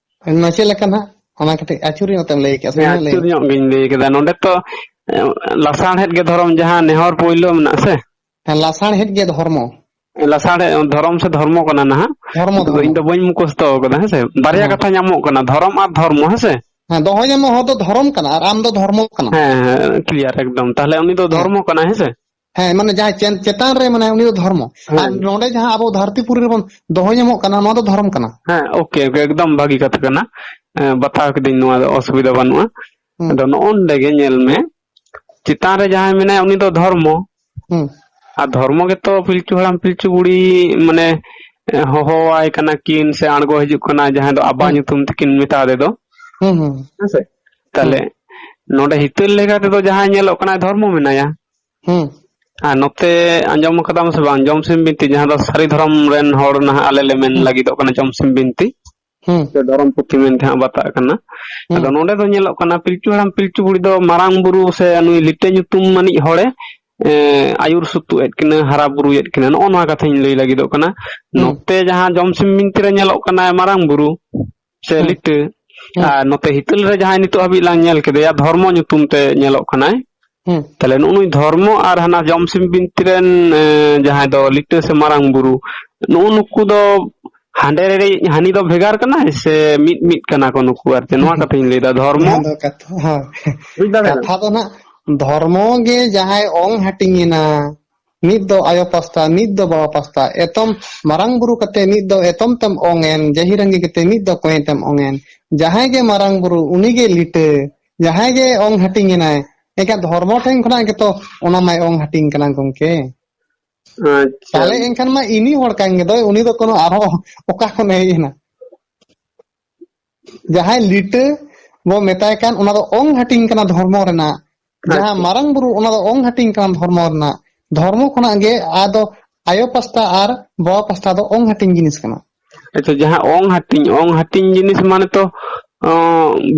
ᱱᱚᱣᱟ ᱪᱮᱫ ᱞᱮᱠᱟ ᱱᱟᱦᱟᱜ? ᱚᱱᱟ ᱠᱟᱹᱴᱤᱡ ᱟᱹᱪᱩᱨ ᱧᱚᱜ ᱛᱮᱢ ᱞᱟᱹᱭ ᱠᱮᱜᱼᱟ ᱥᱮ? ᱦᱮᱸ, ᱦᱮᱸ, ᱞᱟᱹᱭ ᱟᱹᱪᱩᱨ ᱢᱮ᱾ ᱧᱚᱜ ᱜᱤᱧ ᱞᱟᱹᱭ ᱠᱮᱫᱟ᱾ ᱱᱚᱰᱮ ᱛᱚ, ᱮ, ᱞᱟᱥᱟᱬᱦᱮᱫ ᱜᱮ ᱫᱷᱚᱨᱚᱢ, ᱡᱟᱦᱟᱸ ᱱᱮᱦᱚᱨ ᱯᱳᱭᱞᱳ ᱢᱮᱱᱟᱜᱼᱟ ᱥᱮ? ᱦᱮᱸ, ᱞᱟᱥᱟᱬᱦᱮᱫ ᱜᱮ ᱫᱷᱚᱨᱢᱚ᱾ ᱞᱟᱥᱟᱬᱦᱮᱫ ᱫᱷᱚᱨᱚᱢ ᱥᱮ ᱫᱷᱚᱨᱢᱚ ᱠᱟᱱᱟ ᱱᱟᱦᱟᱜ᱾ ᱫᱷᱚᱨᱢᱚ, ᱱᱤᱛᱚᱜ ᱫᱚ ᱫᱷᱚᱨᱢᱚ᱾ ᱤᱧ ᱫᱚ ᱵᱟᱹᱧ ᱢᱩᱠᱷᱚᱥᱛᱚ ᱠᱟᱫᱟ, ᱦᱮᱸ ᱥᱮ? ᱵᱟᱨᱭᱟ ᱦᱮᱸ᱾ ᱠᱟᱛᱷᱟ ᱧᱟᱢᱚᱜ ᱠᱟᱱᱟ, ᱫᱷᱚᱨᱚᱢ ᱟᱨ ᱫᱷᱚᱨᱢᱚ, ᱦᱮᱸ ᱥᱮ? ᱦᱮᱸ, ᱫᱚᱦᱚ ᱧᱟᱢᱚᱜ ᱦᱚᱲ ᱫᱚ ᱫᱷᱚᱨᱚᱢ ᱠᱟᱱᱟ ᱟᱨ ᱟᱢ ᱫᱚ ᱫᱷᱚᱨᱢᱚ ᱠᱟᱱᱟ᱾ ᱦᱮᱸ, ᱦᱮᱸ, clear ᱮᱠᱫᱚᱢ᱾ ᱛᱟᱦᱞᱮ ᱩᱱᱤ ᱫᱚ ᱦᱮᱸ᱾ ᱫᱷᱚᱨᱢᱚ ᱠᱟᱱᱟᱭ, ᱦᱮᱸ ᱥᱮ? ᱦᱮᱸ, ᱢᱟᱱᱮ ᱡᱟᱦᱟᱸᱭ ᱪᱮ-, ᱪᱮᱛᱟᱱ ᱨᱮ, ᱢᱟᱱᱮ ᱩᱱᱤ ᱫᱚ ᱫᱷᱚᱨᱢᱚ᱾ ᱟᱨ ᱦᱮᱸ᱾ ᱱᱚᱰᱮ ᱡᱟᱦᱟᱸ ᱟᱵᱚ ᱫᱷᱟᱹᱨᱛᱤ ᱯᱩᱨᱤ ᱨᱮᱵᱚᱱ ᱫᱚᱦᱚ ᱧᱟᱢᱚᱜ ᱠᱟᱱᱟ, ᱱᱚᱣᱟ ᱫᱚ ᱫᱷᱚᱨᱚᱢ ᱠᱟᱱᱟ᱾ ᱦᱮᱸ, OK, OK, ᱮᱠᱫᱚᱢ ᱵᱷᱟᱹᱜᱤ ᱠᱟᱛᱷᱟ ᱠᱟᱱᱟ᱾ ᱮᱸ, ᱵᱟᱛᱟᱣ ᱠᱤᱫᱟᱹᱧ, ᱱᱚᱣᱟ ᱫᱚ ᱚᱥᱩᱵᱤᱫᱷᱟ ᱵᱟᱹᱱᱩᱜᱼᱟ᱾ ᱦᱩᱸ᱾ ᱟᱫᱚ ᱱᱚᱜᱼᱚ ᱱᱚᱰᱮ ᱜᱮ ᱧᱮᱞ ᱢᱮ, ᱪᱮᱛᱟᱱ ᱨᱮ ᱡᱟᱦᱟᱸᱭ ᱢᱮᱱᱟᱭᱟ, ᱩᱱᱤ ᱫᱚ ᱫᱷᱚᱨᱢᱚ᱾ ᱦᱩᱸ᱾ ᱟᱨ ᱫᱷᱚᱨᱢᱚ ᱜᱮᱛᱚ ᱯᱤᱞᱪᱩ ᱦᱟᱲᱟᱢ ᱯᱤᱞᱪᱩ ᱵᱩᱲᱦᱤ, ᱢᱟᱱᱮ, ᱮ, ᱦᱚᱦᱚᱣᱟᱭ ᱠᱟᱱᱟ ᱠᱤᱱ ᱥᱮ ᱟᱬᱜᱚ ᱦᱤᱡᱩᱜ ᱠᱟᱱᱟ, ᱡᱟᱦᱟᱸᱭ ᱫᱚ ᱟᱵᱟ ᱦᱩᱸ᱾ ᱧᱩᱛᱩᱢ ᱛᱮᱠᱤᱱ ᱢᱮᱛᱟ ᱫᱮ ᱫᱚ᱾ ᱦᱩᱸ, ᱦᱩᱸ᱾ ᱦᱮᱸ ᱥᱮ? ᱛᱟᱦᱞᱮ ᱦᱩᱸ᱾ ᱱᱚᱰᱮ ᱦᱤᱛᱟᱹᱞ ᱞᱮᱠᱟ ᱛᱮᱫᱚ ᱡᱟᱦᱟᱸᱭ ᱧᱮᱞᱚᱜ ᱠᱟᱱᱟᱭ, ᱫᱷᱚᱨᱢᱚ ᱢᱮᱱᱟᱭᱟ᱾ ᱦᱩᱸ᱾ ᱟᱨ ᱱᱚᱛᱮ ᱟᱸᱡᱚᱢ ᱠᱟᱫᱟᱢ ᱥᱮ ᱵᱟᱝ, ᱡᱚᱢᱥᱤᱢ ᱵᱤᱱᱛᱤ, ᱡᱟᱦᱟᱸ ᱫᱚ ᱥᱟᱹᱨᱤ ᱫᱷᱚᱨᱚᱢ ᱨᱮᱱ ᱦᱚᱲ ᱱᱟᱦᱟᱜ ᱟᱞᱮ ᱞᱮ ᱢᱮᱱ ᱦᱩᱸ᱾ ᱞᱟᱹᱜᱤᱫᱚᱜ ᱠᱟᱱᱟ, ᱡᱚᱢᱥᱤᱢ ᱵᱤᱱᱛᱤ᱾ ᱦᱩᱸ᱾ ᱥᱮ ᱫᱷᱚᱨᱚᱢ ᱯᱩᱛᱷᱤ ᱢᱮᱱᱛᱮ ᱦᱟᱸᱜ ᱵᱟᱛᱟᱜ ᱠᱟᱱᱟ᱾ ᱦᱩᱸ᱾ ᱟᱫᱚ ᱱᱚᱰᱮ ᱫᱚ ᱧᱮᱞᱚᱜ ᱠᱟᱱᱟ, ᱯᱤᱞᱪᱩ ᱦᱟᱲᱟᱢ ᱯᱤᱞᱪᱩ ᱵᱩᱲᱦᱤ ᱫᱚ ᱢᱟᱨᱟᱝ ᱵᱩᱨᱩ ᱥᱮ ᱱᱩᱭ ᱞᱤᱴᱟᱹ ᱧᱩᱛᱩᱢ ᱟᱹᱱᱤᱡ ᱦᱚᱲᱮ, ᱮ, ᱟᱹᱭᱩᱨ ᱥᱩᱛᱩᱜ ᱮᱫ ᱠᱤᱱᱟᱹ, ᱦᱟᱨᱟ ᱵᱩᱨᱩᱭᱮᱫ ᱠᱤᱱᱟᱹ, ᱱᱚᱜᱼᱚ ᱱᱚᱣᱟ ᱠᱟᱛᱷᱟᱧ ᱞᱟᱹᱭ ᱞᱟᱹᱜᱤᱫᱚᱜ ᱠᱟᱱᱟ᱾ ᱦᱩᱸ᱾ ᱱᱚᱛᱮ ᱡᱟᱦᱟᱸ ᱡᱚᱢᱥᱤᱢ ᱵᱤᱱᱛᱤ ᱨᱮ ᱧᱮᱞᱚᱜ ᱠᱟᱱᱟᱭ ᱢᱟᱨᱟᱝ ᱵᱩᱨᱩ ᱥᱮ ᱦᱩᱸ᱾ ᱞᱤᱴᱟᱹ, ᱦᱩᱸ᱾ ᱟᱨ ᱱᱚᱛᱮ ᱦᱤᱛᱟᱹᱞ ᱨᱮ ᱡᱟᱦᱟᱸᱭ ᱱᱤᱛᱚᱜ ᱦᱟᱹᱵᱤᱡ ᱞᱟᱝ ᱧᱮᱞ ᱠᱮᱫᱮᱭᱟ, ᱫᱷᱚᱨᱢᱚ ᱧᱩᱛᱩᱢ ᱛᱮ ᱧᱮᱞᱚᱜ ᱠᱟᱱᱟᱭ᱾ ᱦᱩᱸ᱾ ᱛᱟᱦᱞᱮ ᱱᱩᱜᱼᱩ ᱱᱩᱭ ᱫᱷᱚᱨᱢᱚ ᱟᱨ ᱦᱟᱱᱟ ᱡᱚᱢᱥᱤᱢ ᱵᱤᱱᱛᱤ ᱨᱮᱱ, ᱮ, ᱡᱟᱦᱟᱸᱭ ᱫᱚ ᱞᱤᱴᱟᱹ ᱥᱮ ᱢᱟᱨᱟᱝ ᱵᱩᱨᱩ, ᱱᱩᱜᱼᱩ ᱱᱩᱠᱩ ᱫᱚ ᱦᱟᱸᱰᱮ ᱨᱮ ᱦᱟᱹᱱᱤ ᱫᱚ ᱵᱷᱮᱜᱟᱨ ᱠᱟᱱᱟᱭ ᱥᱮ ᱢᱤᱫ ᱢᱤᱫ ᱠᱟᱱᱟ ᱠᱚ ᱱᱩᱠᱩ? ᱟᱨ ᱪᱮᱫ ᱱᱚᱣᱟ ᱠᱟᱛᱷᱟᱧ ᱞᱟᱹᱭᱫᱟ, ᱫᱷᱚᱨᱢᱚ᱾ ᱱᱚᱣᱟ ᱫᱚ ᱠᱟᱛᱷᱟ, ᱦᱳᱭ᱾ ᱵᱩᱡᱽ ᱫᱟᱲᱮᱭᱟᱫᱟᱢ? ᱠᱟᱛᱷᱟ ᱫᱚ ᱱᱟᱜ ᱫᱷᱚᱨᱢᱚ ᱜᱮ ᱡᱟᱦᱟᱸᱭ ᱚᱝ ᱦᱟᱹᱴᱤᱧ ᱮᱱᱟ, ᱢᱤᱫ ᱫᱚ ᱟᱭᱳ ᱯᱟᱥᱴᱟ, ᱢᱤᱫ ᱫᱚ ᱵᱟᱵᱟ ᱯᱟᱥᱴᱟ, ᱮᱛᱚᱢ ᱢᱟᱨᱟᱝ ᱵᱩᱨᱩ ᱠᱟᱛᱮ ᱢᱤᱫ ᱫᱚ ᱮᱛᱚᱢ ᱛᱮᱢ ᱚᱝ ᱮᱱ, ᱡᱟᱹᱦᱤᱨᱟᱝᱜᱤ ᱠᱟᱛᱮ ᱢᱤᱫ ᱫᱚ ᱠᱚᱸᱭᱮ ᱛᱮᱢ ᱚᱝ ᱮᱱ, ᱡᱟᱦᱟᱸᱭ ᱜᱮ ᱢᱟᱨᱟᱝ ᱵᱩᱨᱩ ᱩᱱᱤ ᱜᱮ ᱞᱤᱴᱟᱹ, ᱡᱟᱦᱟᱸᱭ ᱜᱮ ᱚᱝ ᱦᱟᱹᱴᱤᱧ ᱮᱱᱟᱭ, ᱮᱱᱠᱷᱟᱱ ᱫᱷᱚᱨᱢᱚ ᱴᱷᱮᱱ ᱠᱷᱚᱱᱟᱜ ᱜᱮᱛᱚ ᱚᱱᱟ ᱢᱟᱭ ᱚᱝ ᱦᱟᱹᱴᱤᱧ ᱠᱟᱱᱟ ᱜᱚᱢᱠᱮ᱾ ᱟᱪᱪᱷᱟ᱾ ᱛᱟᱦᱞᱮ ᱮᱱᱠᱷᱟᱱ ᱢᱟ ᱤᱱᱤ ᱦᱚᱲ ᱠᱟᱱ ᱜᱮ ᱫᱚᱭ, ᱩᱱᱤ ᱫᱚ ᱠᱳᱱᱳ ᱟᱨᱦᱚᱸ ᱚᱠᱟ ᱠᱷᱚᱱ ᱦᱮᱡ ᱮᱱᱟ? ᱡᱟᱦᱟᱸᱭ ᱞᱤᱴᱟᱹ ᱵᱚ ᱢᱮᱛᱟᱭ ᱠᱟᱱ, ᱚᱱᱟ ᱫᱚ ᱚᱝ ᱦᱟᱹᱴᱤᱧ ᱠᱟᱱᱟ ᱫᱷᱚᱨᱢᱚ ᱨᱮᱱᱟᱜ᱾ ᱡᱟᱦᱟᱸ ᱟᱪᱪᱷᱟ᱾ ᱢᱟᱨᱟᱝ ᱵᱩᱨᱩ, ᱚᱱᱟ ᱫᱚ ᱚᱝ ᱦᱟᱹᱴᱤᱧ ᱠᱟᱱᱟ ᱫᱷᱚᱨᱢᱚ ᱨᱮᱱᱟᱜ᱾ ᱫᱷᱚᱨᱢᱚ ᱠᱷᱚᱱᱟᱜ ᱜᱮ ᱟᱫᱚ ᱟᱭᱳ ᱯᱟᱥᱴᱟ ᱟᱨ ᱵᱟᱵᱟ ᱯᱟᱥᱴᱟ ᱫᱚ ᱚᱝ ᱦᱟᱹᱴᱤᱧ ᱡᱤᱱᱤᱥ ᱠᱟᱱᱟ᱾ ᱟᱪᱪᱷᱟ, ᱡᱟᱦᱟᱸ ᱚᱝ ᱦᱟᱹᱴᱤᱧ, ᱚᱝ ᱦᱟᱹᱴᱤᱧ ᱡᱤᱱᱤᱥ ᱢᱟᱱᱮ ᱛᱚ, ᱚ,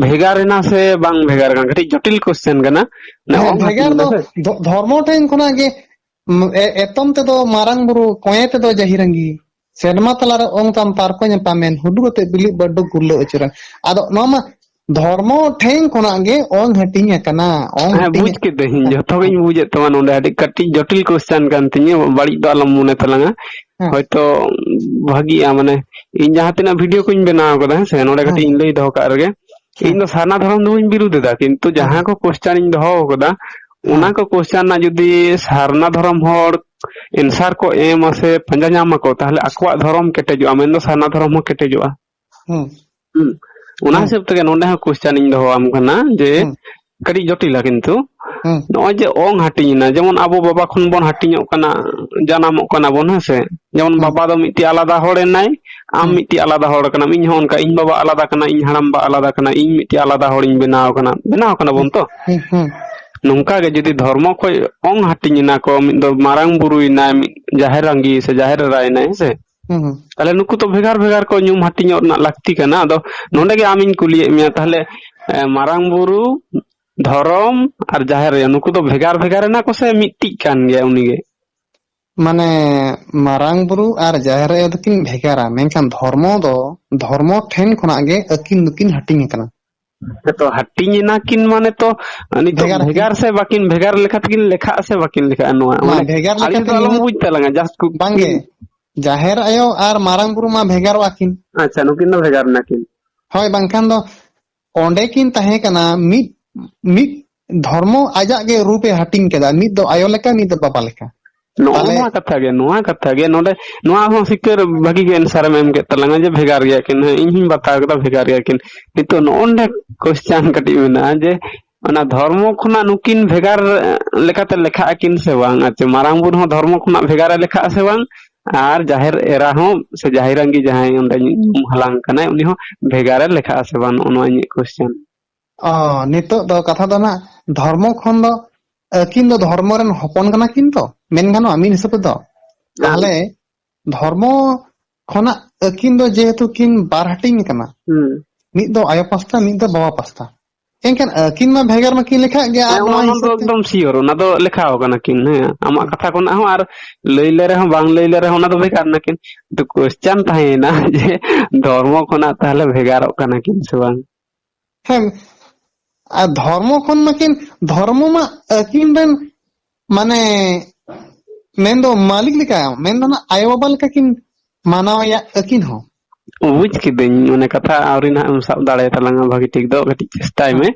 ᱵᱷᱮᱜᱟᱨ ᱮᱱᱟ ᱥᱮ ᱵᱟᱝ ᱵᱷᱮᱜᱟᱨ ᱮᱱᱟ? ᱠᱟᱹᱴᱤᱡ ᱡᱚᱴᱤᱞ question ᱠᱟᱱᱟ᱾ ᱢᱟᱱᱮ ᱦᱮᱸ, ᱚᱝ ᱵᱷᱮᱜᱟᱨ ᱦᱟᱹᱴᱤᱧ ᱫᱚ ᱮᱱᱟ ᱥᱮ? ᱫᱷᱚ-, ᱫᱷᱚᱨᱢᱚ ᱴᱷᱮᱱ ᱠᱷᱚᱱᱟᱜ ᱜᱮ, ᱩᱢ, ᱮ-, ᱮᱛᱚᱢ ᱛᱮᱫᱚ ᱢᱟᱨᱟᱝ ᱵᱩᱨᱩ, ᱠᱚᱸᱭᱮ ᱛᱮᱫᱚ ᱡᱟᱹᱦᱤᱨᱟᱝᱜᱤ᱾ ᱥᱮᱨᱢᱟ ᱛᱟᱞᱟᱨᱮ ᱚᱝ ᱛᱟᱢ ᱯᱟᱨᱠᱚ ᱧᱟᱯᱟᱢᱮᱱ, ᱦᱩᱰᱩᱨ ᱟᱛᱮ ᱵᱤᱞᱤ ᱵᱟᱹᱰᱩ ᱜᱩᱨᱞᱟᱹ ᱟᱹᱪᱩᱨᱮᱱ᱾ ᱟᱫᱚ ᱱᱚᱣᱟ ᱢᱟ ᱫᱷᱚᱨᱢᱚ ᱴᱷᱮᱱ ᱠᱷᱚᱱᱟᱜ ᱜᱮ ᱚᱝ ᱦᱟᱹᱴᱤᱧ ᱟᱠᱟᱱᱟ, ᱚᱝ ᱦᱮᱸ, ᱦᱟᱹᱴᱤᱧ ᱵᱩᱡᱽ ᱟᱠᱟᱱᱟ᱾ ᱠᱤᱫᱟᱹᱧ, ᱦᱮᱸ, ᱡᱚᱛᱚ ᱦᱮᱸ, ᱜᱤᱧ ᱵᱩᱡᱮᱫ ᱛᱟᱢᱟ᱾ ᱱᱚᱰᱮ ᱟᱹᱰᱤ ᱠᱟᱹᱴᱤᱡ ᱡᱚᱴᱤᱞ question ᱠᱟᱱ ᱛᱤᱧᱟᱹ, ᱵᱟᱹᱲᱤᱡ ᱫᱚ ᱟᱞᱚᱢ ᱢᱚᱱᱮ ᱛᱟᱞᱟᱝᱟ᱾ ᱦᱮᱸ᱾ ᱦᱚᱭᱛᱚ ᱵᱷᱟᱹᱜᱤᱜᱼᱟ, ᱢᱟᱱᱮ ᱤᱧ ᱡᱟᱦᱟᱸ ᱛᱤᱱᱟᱹᱜ video ᱠᱚᱧ ᱵᱮᱱᱟᱣ ᱠᱟᱫᱟ, ᱦᱮᱸ ᱥᱮ, ᱱᱚᱰᱮ ᱦᱮᱸ, ᱠᱟᱹᱴᱤᱡ ᱤᱧ ᱦᱮᱸ, ᱞᱟᱹᱭ ᱫᱚᱦᱚ ᱠᱟᱜ ᱨᱮᱜᱮ, ᱦᱮᱸ, ᱤᱧ ᱫᱚ ᱥᱟᱨᱱᱟ ᱫᱷᱚᱨᱚᱢ ᱫᱚ ᱵᱟᱹᱧ ᱵᱤᱨᱩᱫᱷ ᱮᱫᱟ, ᱠᱤᱱᱛᱩ ᱦᱮᱸ, ᱡᱟᱦᱟᱸ ᱠᱚ question ᱤᱧ ᱫᱚᱦᱚ ᱠᱟᱫᱟ, ᱦᱮᱸ, ᱚᱱᱟ ᱠᱚ question ᱨᱮᱱᱟᱜ ᱡᱩᱫᱤ ᱥᱟᱨᱱᱟ ᱫᱷᱚᱨᱚᱢ ᱦᱚᱲ answer ᱠᱚ ᱮᱢᱟ ᱥᱮ ᱯᱟᱸᱡᱟ ᱧᱟᱢ ᱟᱠᱚ, ᱛᱟᱦᱞᱮ ᱟᱠᱚᱣᱟᱜ ᱫᱷᱚᱨᱚᱢ ᱠᱮᱴᱮᱡᱚᱜᱼᱟ, ᱢᱮᱱᱫᱚ ᱥᱟᱨᱱᱟ ᱫᱷᱚᱨᱚᱢ ᱦᱚᱸ ᱠᱮᱴᱮᱡᱚᱜᱼᱟ᱾ ᱦᱩᱸ᱾ ᱦᱩᱸ᱾ ᱚᱱᱟ ᱦᱩᱸ᱾ ᱦᱤᱥᱟᱹᱵ ᱛᱮᱜᱮ ᱱᱚᱰᱮ ᱦᱚᱸ question ᱤᱧ ᱫᱚᱦᱚᱣᱟᱢ ᱠᱟᱱᱟ ᱡᱮ, ᱦᱩᱸ᱾ ᱠᱟᱹᱴᱤᱡ ᱡᱚᱴᱤᱞᱟ ᱠᱤᱱᱛᱩ, ᱦᱩᱸ᱾ ᱱᱚᱜᱼᱚᱭ ᱡᱮ ᱚᱝ ᱦᱟᱹᱴᱤᱧ ᱮᱱᱟ, ᱡᱮᱢᱚᱱ ᱟᱵᱚ ᱵᱟᱵᱟ ᱠᱷᱚᱱ ᱵᱚᱱ ᱦᱟᱹᱴᱤᱧᱚᱜ ᱠᱟᱱᱟ, ᱡᱟᱱᱟᱢᱚᱜ ᱠᱟᱱᱟ ᱵᱚᱱ, ᱦᱮᱸ ᱥᱮ? ᱡᱮᱢᱚᱱ ᱦᱩᱸ᱾ ᱵᱟᱵᱟ ᱫᱚ ᱢᱤᱫᱴᱤᱡ ᱟᱞᱟᱫᱟ ᱦᱚᱲ ᱮᱱᱟᱭ, ᱟᱢ ᱦᱩᱸ᱾ ᱢᱤᱫᱴᱤᱡ ᱟᱞᱟᱫᱟ ᱦᱚᱲ ᱠᱟᱱᱟᱢ, ᱤᱧ ᱦᱚᱸ ᱚᱱᱠᱟ, ᱤᱧ ᱵᱟᱵᱟ ᱟᱞᱟᱫᱟ ᱠᱟᱱᱟ, ᱤᱧ ᱦᱟᱲᱟᱢ ᱵᱟ ᱟᱞᱟᱫᱟ ᱠᱟᱱᱟ, ᱤᱧ ᱢᱤᱫᱴᱤᱡ ᱟᱞᱟᱫᱟ ᱦᱚᱲᱤᱧ ᱵᱮᱱᱟᱣ ᱠᱟᱱᱟ, ᱵᱮᱱᱟᱣ ᱠᱟᱱᱟ ᱵᱚᱱ ᱛᱚ? ᱦᱩᱸ, ᱦᱩᱸ᱾ ᱱᱚᱝᱠᱟ ᱜᱮ ᱡᱩᱫᱤ ᱫᱷᱚᱨᱢᱚ ᱠᱷᱚᱡ ᱚᱝ ᱦᱟᱹᱴᱤᱧ ᱮᱱᱟ ᱠᱚ, ᱢᱤᱫ ᱫᱚ ᱢᱟᱨᱟᱝ ᱵᱩᱨᱩᱭᱮᱱᱟᱭ, ᱢᱤᱫ ᱡᱟᱦᱮᱨ ᱟᱸᱜᱤ ᱥᱮ ᱡᱟᱦᱮᱨ ᱮᱨᱟᱭᱮᱱᱟᱭ, ᱦᱮᱸ ᱥᱮ? ᱦᱩᱸ, ᱦᱩᱸ᱾ ᱛᱟᱦᱞᱮ ᱱᱩᱠᱩ ᱛᱚ ᱵᱷᱮᱜᱟᱨ ᱵᱷᱮᱜᱟᱨ ᱠᱚ ᱧᱩᱢ ᱦᱟᱹᱴᱤᱧᱚᱜ ᱨᱮᱱᱟᱜ ᱞᱟᱹᱠᱛᱤ ᱠᱟᱱᱟ᱾ ᱟᱫᱚ ᱦᱩᱸ᱾ ᱱᱚᱰᱮ ᱜᱮ ᱟᱢᱤᱧ ᱠᱩᱞᱤᱭᱮᱫ ᱢᱮᱭᱟ, ᱛᱟᱦᱞᱮ, ᱮ, ᱢᱟᱨᱟᱝ ᱵᱩᱨᱩ, ᱫᱷᱚᱨᱚᱢ ᱟᱨ ᱡᱟᱦᱮᱨ ᱟᱭᱳ, ᱱᱩᱠᱩ ᱫᱚ ᱵᱷᱮᱜᱟᱨ ᱵᱷᱮᱜᱟᱨ ᱮᱱᱟ ᱠᱚ ᱥᱮ ᱢᱤᱫᱴᱤᱡ ᱠᱟᱱ ᱜᱮᱭᱟ ᱩᱱᱤ ᱜᱮ? ᱢᱟᱱᱮ, ᱢᱟᱨᱟᱝ ᱵᱩᱨᱩ ᱟᱨ ᱡᱟᱦᱮᱨ ᱟᱭᱳ ᱫᱚᱠᱤᱱ ᱵᱷᱮᱜᱟᱨᱟ, ᱢᱮᱱᱠᱷᱟᱱ ᱫᱷᱚᱨᱢᱚ ᱫᱚ, ᱫᱷᱚᱨᱢᱚ ᱴᱷᱮᱱ ᱠᱷᱚᱱᱟᱜ ᱜᱮ ᱟᱹᱠᱤᱱ ᱫᱚᱠᱤᱱ ᱦᱟᱹᱴᱤᱧ ᱟᱠᱟᱱᱟ᱾ ᱦᱮᱸ ᱛᱚ, ᱦᱟᱹᱴᱤᱧ ᱮᱱᱟ ᱠᱤᱱ ᱢᱟᱱᱮ ᱛᱚ, ᱱᱤᱛᱚᱜ ᱵᱷᱮᱜᱟᱨ ᱵᱷᱮᱜᱟᱨ ᱟᱹᱠᱤᱱ᱾ ᱥᱮ ᱵᱟᱹᱠᱤᱱ ᱵᱷᱮᱜᱟᱨ ᱞᱮᱠᱟ ᱛᱮᱠᱤᱱ ᱞᱮᱠᱷᱟᱜᱼᱟ ᱥᱮ ᱵᱟᱹᱠᱤᱱ ᱞᱮᱠᱷᱟᱜᱼᱟ? ᱱᱚᱣᱟ ᱢᱟ, ᱢᱟᱱᱮ ᱵᱷᱮᱜᱟᱨ ᱟᱹᱰᱤ ᱞᱮᱠᱟᱛᱮ ᱫᱚ ᱟᱞᱚᱢ ᱱᱤᱱᱟᱹᱜ ᱵᱩᱡᱽ ᱛᱟᱞᱟᱝᱟ, just ᱠᱩᱠᱞᱤ᱾ ᱵᱟᱝᱜᱮ, ᱡᱟᱦᱮᱨ ᱟᱭᱳ ᱟᱨ ᱢᱟᱨᱟᱝ ᱵᱩᱨᱩ ᱢᱟ ᱵᱷᱮᱜᱟᱨᱚᱜᱼᱟ ᱠᱤᱱ᱾ ᱟᱪᱪᱷᱟ, ᱱᱩᱠᱤᱱ ᱫᱚ ᱵᱷᱮᱜᱟᱨ ᱮᱱᱟ ᱠᱤᱱ᱾ ᱦᱳᱭ, ᱵᱟᱝᱠᱷᱟᱱ ᱫᱚ ᱚᱸᱰᱮ ᱠᱤᱱ ᱛᱟᱦᱮᱸ ᱠᱟᱱᱟ ᱢᱤᱫ, ᱢᱤᱫ ᱫᱷᱚᱨᱢᱚ ᱟᱡᱟᱜ ᱜᱮ ᱨᱩᱯ ᱮ ᱦᱟᱹᱴᱤᱧ ᱠᱮᱫᱟ, ᱢᱤᱫ ᱫᱚ ᱟᱭᱳ ᱞᱮᱠᱟ, ᱢᱤᱫ ᱫᱚ ᱵᱟᱵᱟ ᱞᱮᱠᱟ᱾ ᱱᱚᱜᱼᱚ ᱛᱟᱦᱞᱮ ᱱᱚᱣᱟ ᱠᱟᱛᱷᱟ ᱜᱮ, ᱱᱚᱣᱟ ᱠᱟᱛᱷᱟ ᱜᱮ ᱱᱚᱰᱮ, ᱱᱚᱣᱟ ᱦᱚᱸ ᱥᱤᱠᱟᱹᱨ ᱵᱷᱟᱹᱜᱤ ᱜᱮ answer ᱮᱢ ᱮᱢ ᱠᱮᱫ ᱛᱟᱞᱟᱝᱟ ᱡᱮ ᱵᱷᱮᱜᱟᱨ ᱜᱮᱭᱟ ᱠᱤᱱ᱾ ᱦᱮᱸ, ᱤᱧ ᱦᱚᱸᱧ ᱵᱟᱛᱟᱣ ᱠᱮᱫᱟ ᱵᱷᱮᱜᱟᱨ ᱜᱮᱭᱟ ᱠᱤᱱ᱾ ᱱᱤᱛᱚᱜ ᱱᱚᱜᱼᱚ ᱱᱚᱰᱮ question ᱠᱟᱹᱴᱤᱡ ᱢᱮᱱᱟᱜᱼᱟ ᱡᱮ ᱚᱱᱟ ᱫᱷᱚᱨᱢᱚ ᱠᱷᱚᱱᱟᱜ ᱱᱩᱠᱤᱱ ᱵᱷᱮᱜᱟᱨ, ᱮ, ᱞᱮᱠᱟᱛᱮ ᱞᱮᱠᱷᱟᱜ ᱟᱹᱠᱤᱱ ᱥᱮ ᱵᱟᱝ? ᱟᱪᱪᱷᱟ, ᱢᱟᱨᱟᱝ ᱵᱩᱨᱩ ᱦᱚᱸ ᱫᱷᱚᱨᱢᱚ ᱠᱷᱚᱱᱟᱜ ᱵᱷᱮᱜᱟᱨᱮ ᱞᱮᱠᱷᱟᱜᱼᱟ ᱥᱮ ᱵᱟᱝ? ᱟᱨ ᱡᱟᱦᱮᱨ ᱮᱨᱟ ᱦᱚᱸ ᱥᱮ ᱡᱟᱦᱮᱨ ᱟᱺᱜᱤ ᱡᱟᱦᱟᱸᱭ ᱚᱸᱰᱮ ᱧᱩ-, ᱧᱩᱢ ᱦᱟᱞᱟᱝ ᱠᱟᱱᱟᱭ, ᱩᱱᱤ ᱦᱚᱸ ᱵᱷᱮᱜᱟᱨᱮ ᱞᱮᱠᱷᱟᱜᱼᱟ ᱥᱮ ᱵᱟᱝ? ᱱᱚᱜᱼᱚ ᱱᱚᱣᱟ ᱤᱧᱟᱹᱜ question᱾ ᱚ, ᱱᱤᱛᱚᱜ ᱫᱚ ᱠᱟᱛᱷᱟ ᱫᱚ ᱱᱟᱜ ᱫᱷᱚᱨᱢᱚ ᱠᱷᱚᱱ ᱫᱚ, ᱟᱹᱠᱤᱱ ᱫᱚ ᱫᱷᱚᱨᱢᱚ ᱨᱮᱱ ᱦᱚᱯᱚᱱ ᱠᱟᱱᱟ ᱠᱤᱱ ᱛᱚ, ᱢᱮᱱ ᱜᱟᱱᱚᱜᱼᱟ ᱢᱤᱫ ᱦᱤᱥᱟᱹᱵ ᱛᱮᱫᱚ᱾ ᱦᱮᱸ᱾ ᱛᱟᱦᱞᱮ ᱫᱷᱚᱨᱢᱚ ᱠᱷᱚᱱᱟᱜ ᱟᱹᱠᱤᱱ ᱫᱚ ᱡᱮᱦᱮᱛᱩ ᱠᱤᱱ ᱵᱟᱨ ᱦᱟᱹᱴᱤᱧ ᱠᱟᱱᱟ, ᱦᱩᱸ᱾ ᱢᱤᱫ ᱫᱚ ᱟᱭᱳ ᱯᱟᱥᱴᱟ, ᱢᱤᱫ ᱫᱚ ᱵᱟᱵᱟ ᱯᱟᱥᱴᱟ, ᱮᱱᱠᱷᱟᱱ ᱟᱹᱠᱤᱱ ᱢᱟ ᱵᱷᱮᱜᱟᱨ ᱢᱟᱠᱤᱱ ᱞᱮᱠᱷᱟᱜ ᱜᱮᱭᱟ᱾ ᱟᱨ ᱦᱮᱸ, ᱱᱚᱣᱟ ᱚᱱᱟ ᱫᱚ ᱦᱤᱥᱟᱹᱵ ᱛᱮ ᱮᱠᱫᱚᱢ sure, ᱚᱱᱟ ᱫᱚ ᱞᱮᱠᱷᱟᱣ ᱠᱟᱱᱟ ᱠᱤᱱ᱾ ᱦᱮᱸ, ᱟᱢᱟᱜ ᱦᱮᱸ᱾ ᱠᱟᱛᱷᱟ ᱠᱷᱚᱱᱟᱜ ᱦᱚᱸ ᱟᱨ ᱞᱟᱹᱭ ᱞᱮ ᱨᱮᱦᱚᱸ ᱵᱟᱝ ᱞᱟᱹᱭ ᱞᱮ ᱨᱮᱦᱚᱸ ᱚᱱᱟ ᱫᱚ ᱵᱷᱮᱜᱟᱨ ᱱᱟᱠᱤᱱ᱾ ᱛᱚ question ᱛᱟᱦᱮᱸᱭᱮᱱᱟ ᱡᱮ ᱫᱷᱚᱨᱢᱚ ᱠᱷᱚᱱᱟᱜ ᱛᱟᱦᱞᱮ ᱵᱷᱮᱜᱟᱨᱚᱜ ᱠᱟᱱᱟ ᱠᱤᱱ ᱥᱮ ᱵᱟᱝ? ᱦᱮᱸ, ᱟᱨ ᱫᱷᱚᱨᱢᱚ ᱠᱷᱚᱱ ᱢᱟᱠᱤᱱ, ᱫᱷᱚᱨᱢᱚ ᱢᱟ ᱟᱹᱠᱤᱱ ᱨᱮᱱ, ᱢᱟᱱᱮ, ᱢᱮᱱᱫᱚ ᱢᱟᱹᱞᱤᱠ ᱞᱮᱠᱟ, ᱢᱮᱱᱫᱚ ᱱᱟᱜ ᱟᱭᱳ ᱵᱟᱵᱟ ᱞᱮᱠᱟ ᱠᱤᱱ ᱢᱟᱱᱟᱣᱮᱭᱟ ᱟᱹᱠᱤᱱ ᱦᱚᱸ᱾ ᱵᱩᱡᱽ ᱠᱤᱫᱟᱹᱧ, ᱚᱱᱮ ᱠᱟᱛᱷᱟ ᱟᱹᱣᱨᱤ ᱱᱟᱦᱟᱜ ᱮᱢ ᱥᱟᱵ ᱫᱟᱲᱮᱭᱟᱛᱟᱞᱟᱝᱟ ᱵᱷᱟᱹᱜᱤ ᱴᱷᱤᱠ ᱫᱚ, ᱠᱟᱹᱴᱤᱡ ᱪᱮᱥᱴᱟᱭ ᱦᱮᱸ, ᱢᱮ᱾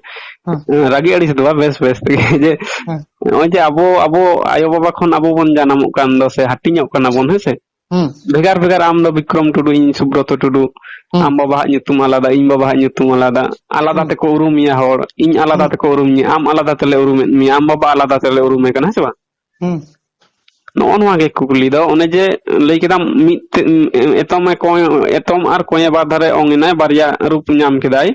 ᱦᱮᱸ, ᱨᱟᱹᱜᱤ ᱟᱹᱲᱤᱥ ᱫᱚ ᱵᱟᱝ, ᱵᱮᱥ ᱵᱮᱥ ᱛᱮᱜᱮ᱾ ᱡᱮ ᱦᱮᱸ, ᱱᱚᱜᱼᱚᱭ ᱡᱮ ᱟᱵᱚ, ᱟᱵᱚ ᱟᱭᱳ ᱵᱟᱵᱟ ᱠᱷᱚᱱ ᱟᱵᱚ ᱵᱚᱱ ᱡᱟᱱᱟᱢᱚᱜ ᱠᱟᱱ ᱫᱚ ᱥᱮ ᱦᱟᱹᱴᱤᱧᱚᱜ ᱠᱟᱱᱟ ᱵᱚᱱ, ᱦᱮᱸ ᱥᱮ? ᱦᱩᱸ᱾ ᱵᱷᱮᱜᱟᱨ ᱵᱷᱮᱜᱟᱨ, ᱟᱢ ᱫᱚ ᱵᱤᱠᱨᱚᱢ ᱴᱩᱰᱩ, ᱤᱧ ᱥᱩᱵᱨᱚᱛᱚ ᱴᱩᱰᱩ, ᱦᱩᱸ᱾ ᱟᱢ ᱵᱟᱵᱟᱣᱟᱜ ᱧᱩᱛᱩᱢ ᱟᱞᱟᱫᱟ, ᱤᱧ ᱵᱟᱵᱟᱣᱟᱜ ᱧᱩᱛᱩᱢ ᱟᱞᱟᱫᱟ, ᱟᱞᱟᱫᱟ ᱦᱩᱸ᱾ ᱛᱮᱠᱚ ᱩᱨᱩᱢ ᱢᱮᱭᱟ ᱦᱚᱲ, ᱤᱧ ᱟᱞᱟᱫᱟ ᱦᱩᱸ᱾ ᱛᱮᱠᱚ ᱩᱨᱩᱢ ᱢᱮᱭᱟ, ᱟᱢ ᱟᱞᱟᱫᱟ ᱛᱮᱞᱮ ᱩᱨᱩᱢᱮᱫ ᱢᱮᱭᱟ, ᱟᱢ ᱵᱟᱵᱟ ᱟᱞᱟᱫᱟ ᱛᱮᱞᱮ ᱩᱨᱩᱢᱮ ᱠᱟᱱᱟ, ᱦᱮᱸ ᱥᱮ ᱵᱟᱝ? ᱦᱩᱸ᱾ ᱱᱚᱜᱼᱚ ᱱᱚᱣᱟ ᱜᱮ ᱠᱩᱠᱞᱤ ᱫᱚ, ᱚᱱᱮ ᱡᱮ ᱞᱟᱹᱭ ᱠᱮᱫᱟᱢ ᱢᱤᱫ ᱛᱮ, ᱮᱛᱚᱢ ᱮ ᱠᱚᱸᱭ-, ᱮᱛᱚᱢ ᱟᱨ ᱠᱚᱸᱭᱮ ᱵᱟᱨ ᱫᱷᱟᱨᱮ ᱚᱝ ᱮᱱᱟᱭ, ᱵᱟᱨᱭᱟ ᱨᱩᱯ ᱧᱟᱢ ᱠᱮᱫᱟᱭ᱾